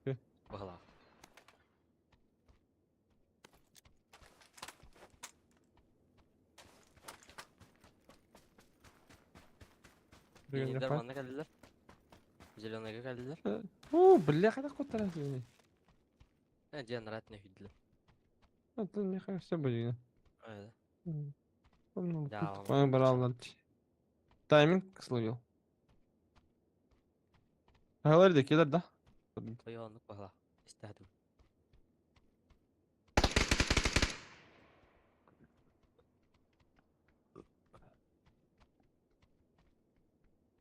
Okey.
Баһалаах.
Bir gün
Кинилэр
yapar.
манна кэллилэр. Зеленыйга кэллилэр.
Oo, бля, қайда қотыр сені.
Э, дьиэн ратны хүдилэр.
Это мне все будет.
Э,
Ну,
Да, он
тут брал Тайминг словил. Говори, кидер, да?
тойонук баһалаах. Истэһэтим.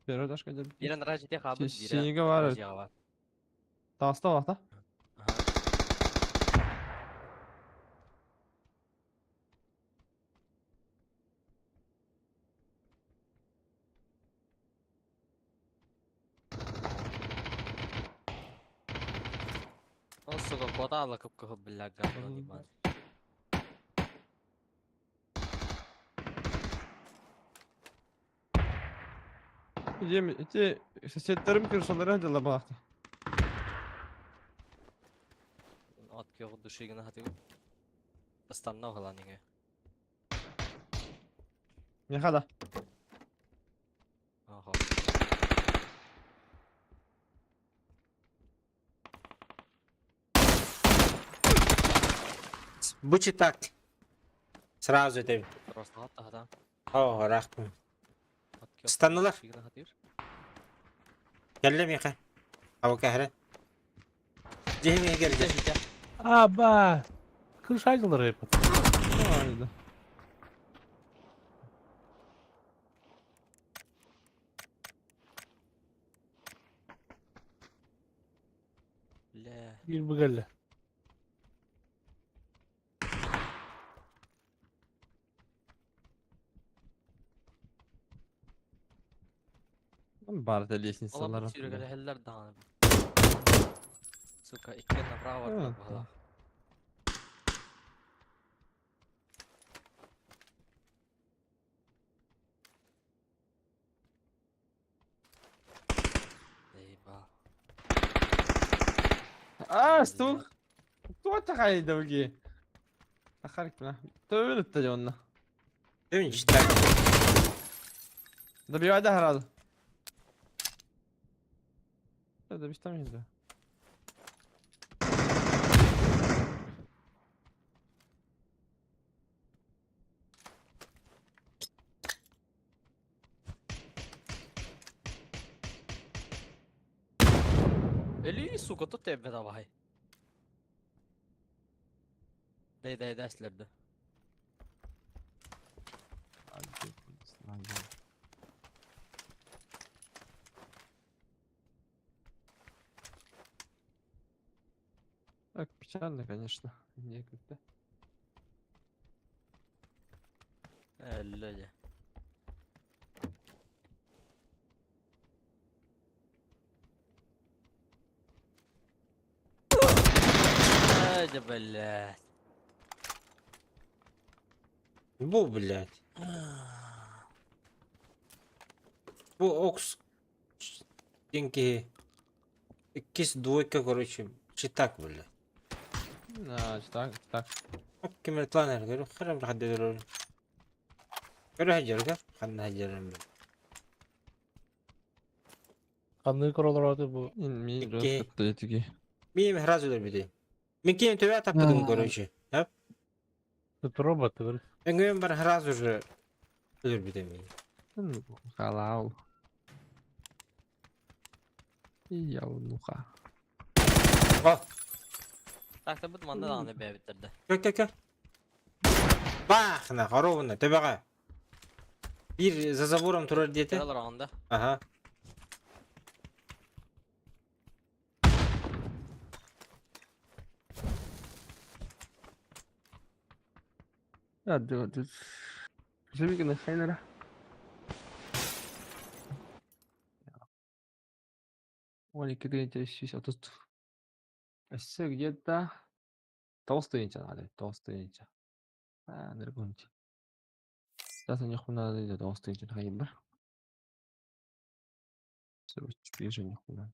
Первый этаж хотя бы.
Биирэн ражите хаабыт, биирэ
Синеге бар.
дьиэҕэ бар.
Таста бар, да?
Аха. Ол сука куотаала кып-кыһыл биллэр говно ебаный.
Идем, эти соседтарым кырсалары дела бақты.
От киһи души гына хатыгым. Ыстанна оһолан иҥэ.
Мехада.
Ага.
Бучи так. Сразу это.
Просто хата.
О, рахпын.
От киһи
Ыстаннылар.
души гына хатыр.
Кэллэ миэхэ. Аба кэһэрэ. Дьиэ кэллэ.
Аба! Крышайдылар эпит.
Ай, да.
Бля.
Биир быгалла.
Барда лестницалар.
Олам сүүрүгэлэһэллэр даҕаны. Сука, икки направо
Э,
баһалаах. Заебал.
А, стул. Кто такая другие? Ахарик, бля. Төвөнүттэ онно.
Дүүн читак.
Добивай да сразу. Да, да, там да.
Өлүү, сука, тут тебе давай. Дай, дай, дай, следы.
Так, печально, конечно. Некогда.
Өллө дьэ. Ай, да блядь.
Бу, блядь. Бу Окс диэн киһи иккис двойка, короче, читак, блядь.
А, так, так.
Ким планер көрө харам хаддырыр. Көрө хаддырга ханна хаддырым.
Ханнык көрөлөр бу.
Мин
Икки.
рас
Мин сразу өлбүтэ. Мин ким төбө таппытым, короче. Хап.
Это робот бер.
Өҥөм бар сразу же өлбүтэ мин.
Халал. И я внуха.
О,
Так, та бут манна даҕаны бэйэбиттэрдэ.
кө кө кө. Бахна, хоровна, төбөҕө. Биир за забором турар диэтэ.
Көрөлөр оҕонда.
Ага.
Я да. Живи хайнера. 12 3 30. Өссө где-то 9 тыһыынча надо, 9 тыһыынча. А, ныргунча. Сейчас у них надо 9 тыһыынча хайбар. Все, ближе нихуя.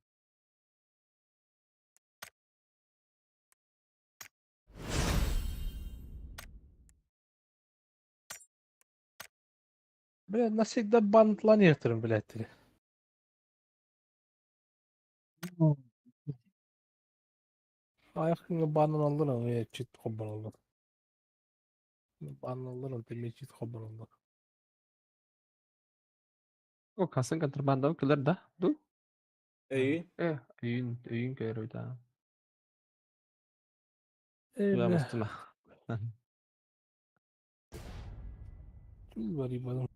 Бля, навсегда бан планетером, блядь. Ты. Аяқыңы банын алдыр, я чит хоббан алдыр. Банын алдыр, ты чит хоббан алдыр.
О, касын контрабанда кэлэр да? Ду?
Өйүн.
Э, өйүн, өйүн кэлэр да.
Э,
Я
бля,
мустума.
говори, потом.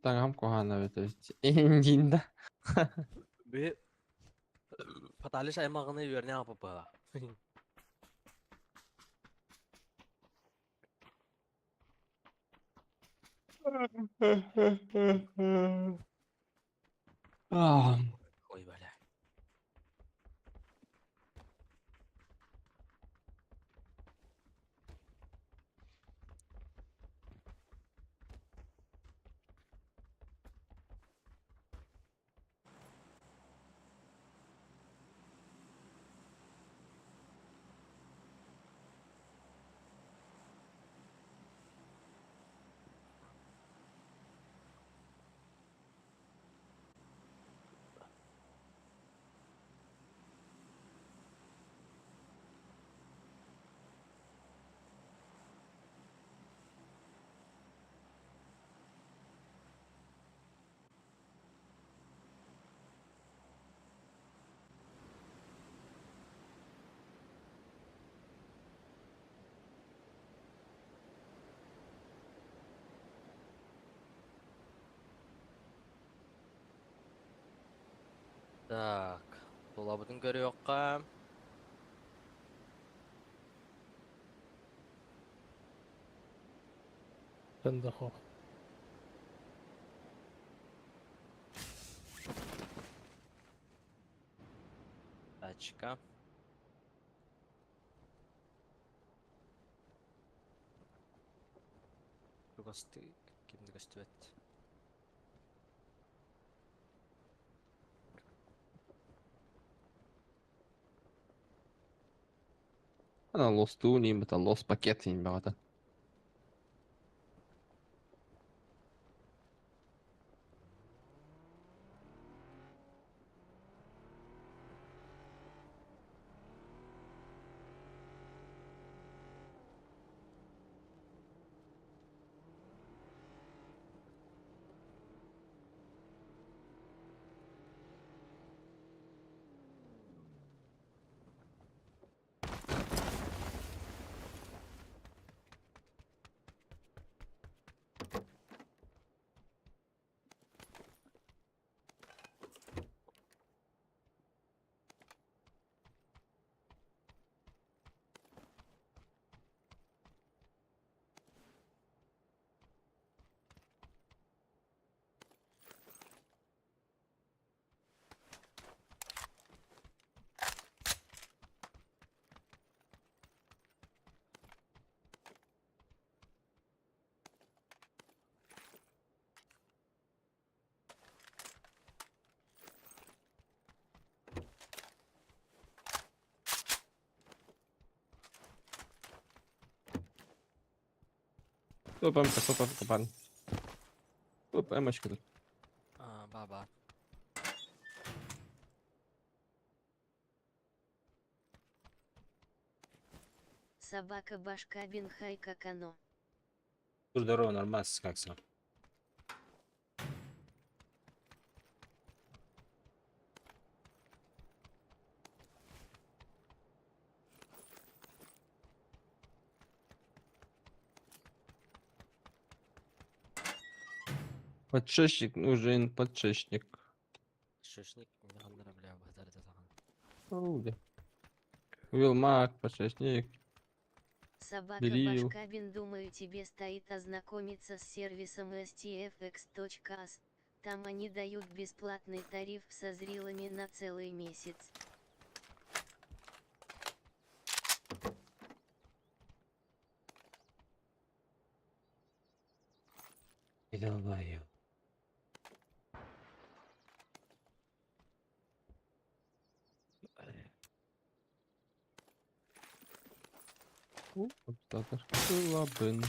Таҥаһым куһаҕана эбит эбит. Индинда.
Би Паталиш аймағына үөрнэ аппа.
Ah.
Ой, бля. Так, тулабытын көрүөххэ.
Сендахо.
Тачка. Лосты ким да көстүбэт.
Ана лостуун иин бата лос пакет иин баҕата. Топ МК, топ МК, парни. Топ М-очка тут.
А, баба.
Собака башка бинхай как оно.
Здорово, нормас, как сам?
Подшипник нужен, подшипник.
Шишник ханнара бля базар жасаган.
Оу, Вилмак, подшипник.
Собака
Белил.
башкабин, думаю, тебе стоит ознакомиться с сервисом stfx.as. Там они дают бесплатный тариф со зрилами на целый месяц.
И долбоёб.
Компенсатор. Лабын.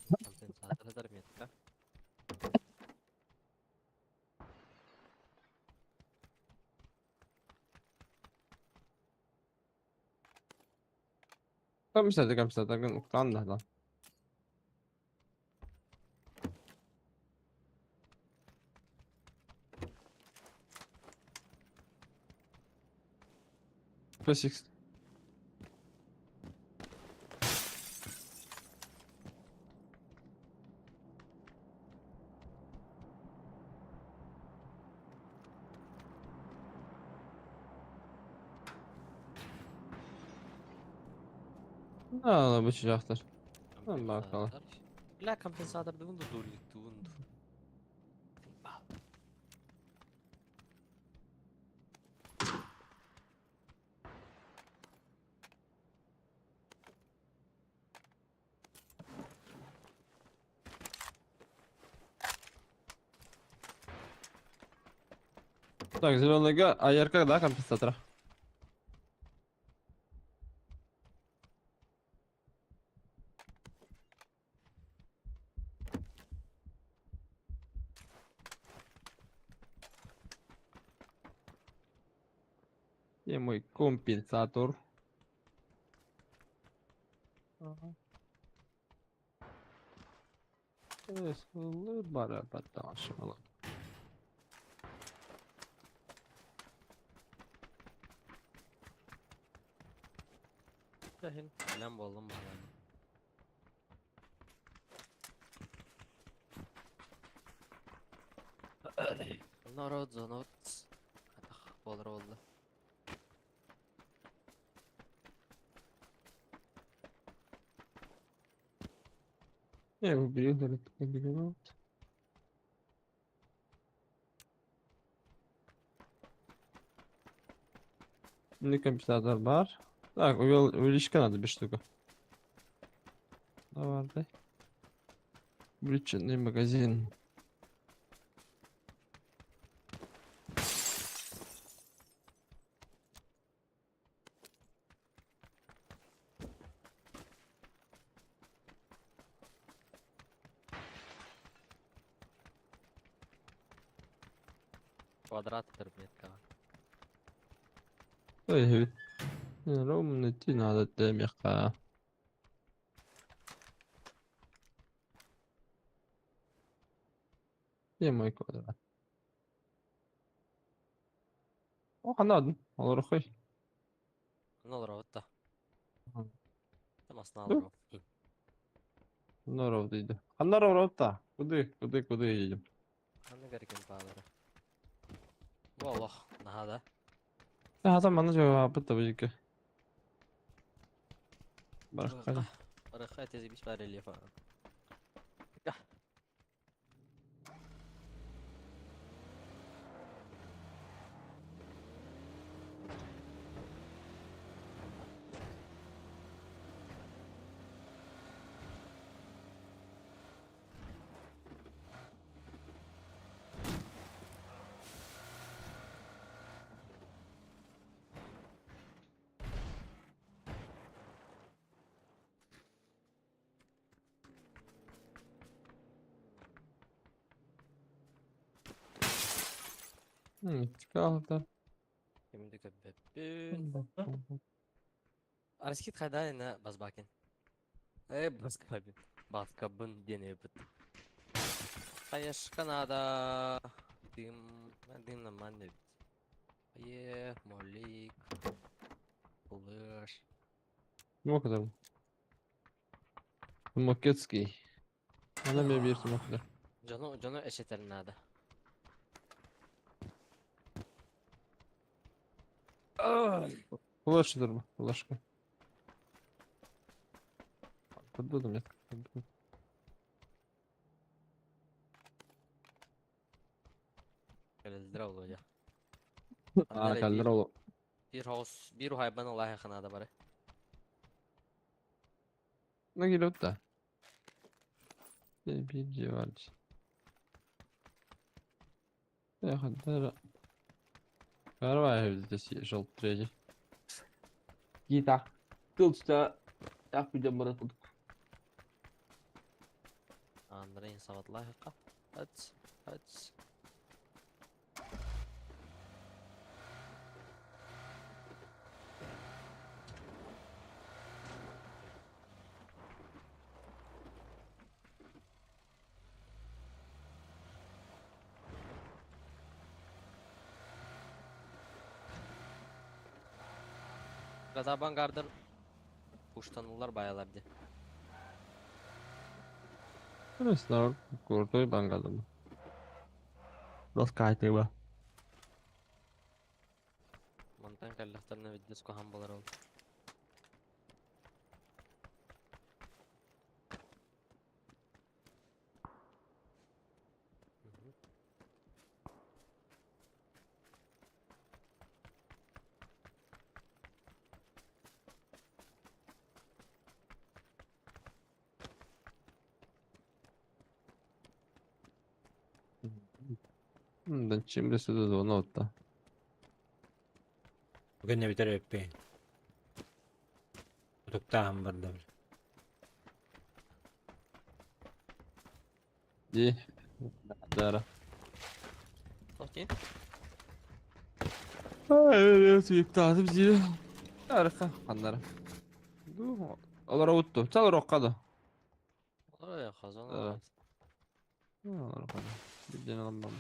Компенсатордар метка.
Компенсатор, компенсатор, уктан да, да. Плюс икс. Да, бычыжахтар. Bakalım.
Бля, компенсатор дубунду дулик дубунду.
Так, зеленый га, а ярка, да, компенсатора? Где мой компенсатор? Ага.
Билэн буоллум баҕалаан. Народ занот. Атах буолар буолла.
Я его убери, говорит, Не компенсатор бар. Так, увеличка надо без штука. Давай, дай. Увеличенный магазин.
Квадрат терметка.
Ой, ровно идти надо меха. Где мой квадрат? О, надо. Олорохой.
Ну, олорор да. Тамасына
Ну.
олорор.
Норов дейді. Ханнар та. Куды, куды, куды едем?
Ханна керекен баалары. Бу олох наһаа да.
Хата маны жауап бітті бұжеке. Бараққа.
Барахха тезибис бар рельеф.
Цікаво, да.
Кимди көппөппүн. Арскит хайда эна басбакин. Э, баскабин. Баскабын диэн эбит. Конечно, надо. Дым, дым нормально бит. Е, молик. Флэш.
Смок там. Смокецкий. Она мне бир смокда.
Жону, жону эшетер надо.
Флеш дурма, флешка. Куда там нет?
Кэлэлдэр Володя.
А, каллер
Bir house, bir hayban Allah yakınada bari.
Ну, келет да. Bir var. Карвай здесь жел третий. Гита. Тылчта. Так пойдем барат.
Андрей сават лайка. Ац, ац. Газабангардыр Пуштанылар баяларды.
Mesela крутой бангадым. Ласкайтыба.
Мантан каллахтарына виддеско хамбалар ол.
Да чем бы сюда звонок-то?
Бүгін битер өппейін. Утуктаһым бардым.
Ди. Да.
Окей.
Сүйіктатып жиі. Арқа қандары. Олар ұтты. Чал роққады.
Олар ya хазон.
Да. Олар оққады. Бірден аламын.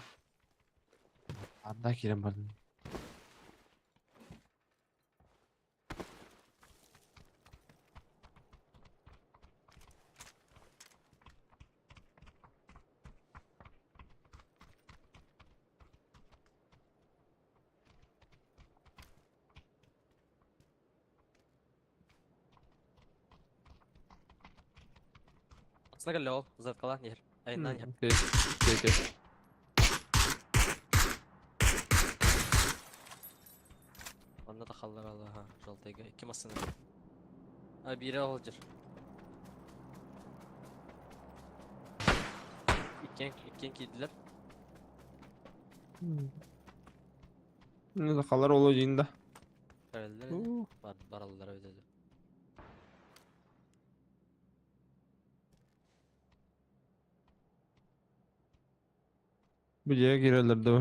Анда керем бардым.
Асна кэллэ ол заткала нер. Айна нер.
Окей. Окей, окей.
Манна да халлар ха, желтыйга. Икки массыына. А, биирэ олдьар. Иккиэн, иккиэн киирдилэр.
Не да халар оло дейін да.
Көрөллөр ини. Бар, бараллар эбит этэ.
Бу дьиэгэ киирэллэр да.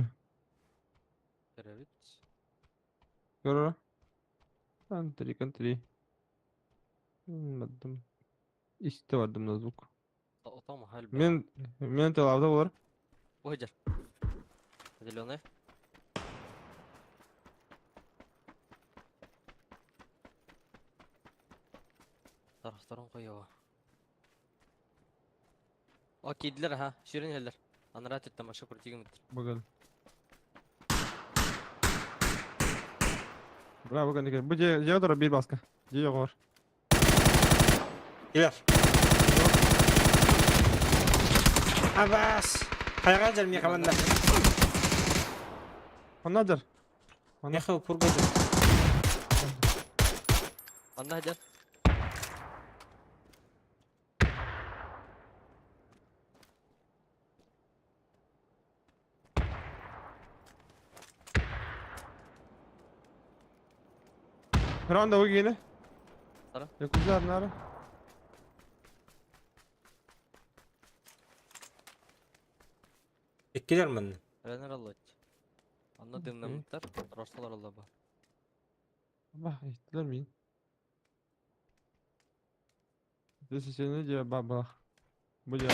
Көрөбүт.
Көрө. Кантри, кантри. Бардым. Истэ бардым на звук.
Отом хал.
Мен, мен телавда болар.
Ой, дьэр. Зеленый. Тарахтарын қойыға. О, киирдилэр аха, сүүрэн иһэллэр. Анараа өттүттэн маша крутигым ыттыр.
Быгын. Браво, кэнники. Бу дьиэ, дьиэ турар биир баска. Дьиэ оҕор.
Илер. Абас! Хайаҕа дьэр миэхэ манна.
Онно дьэр.
Миэхэ упурга дьэр.
Анна дьэр.
Ранда выгине.
Сара.
Якузар нара.
Иккилэр манна.
Ренер аллат. Анна дымнамыттар, росталар аллаба.
Ба, иттилер мин. Десесене дьэ бабах. Бу дьэ.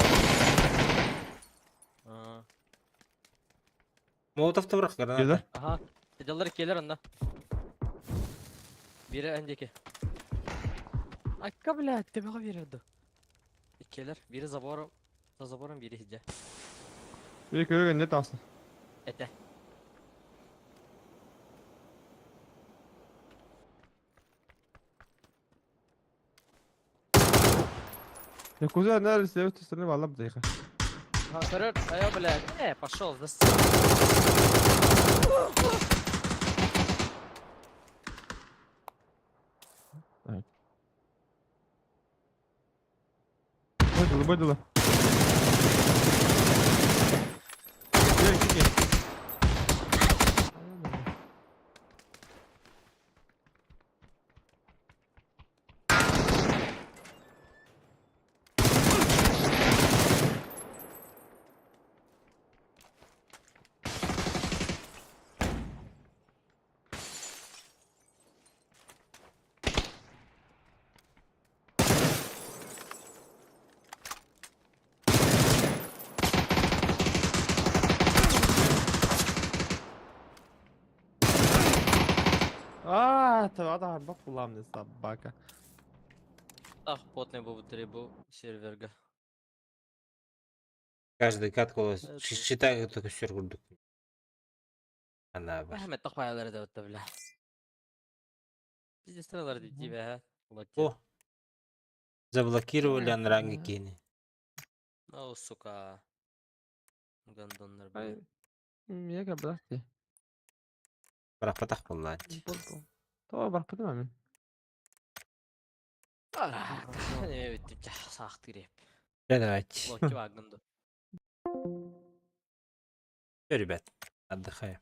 Аа.
Молотов бырах граната.
Кэлэр.
Аха. Дьаллар кэлэр анна. Биирэ эн диэки. Акка, блядь, төбөҕө биэрэр ду. Иккиэлэр. Биирэ забором, за забором биирэ иһирдьэ.
Били көрөр энне таасна.
Этэ.
Якуза нары с левой стороны валла бдыха.
Ага, көрөр. Айо, блядь. Э, пошел, за
Быдылы, быдылы. Дьэ, кики. Аа, табата харбах буламны собака.
Ах, потный буолбут бу серверга.
Каждый катку считай только сер курдук. Ана бар.
Ахмет тохпаялары да отта бля. Пиздец дии бэ.
О. Заблокировали анранги кини.
О, сука. Гандоннар, бля.
Ай, мега братья.
Барахпатах буллаанчы.
Тоҕо барпытым амин.
Не бүттүм саахтыр еп.
Да давайте.
Локки вагнымды.
Все, ребят, отдыхаем.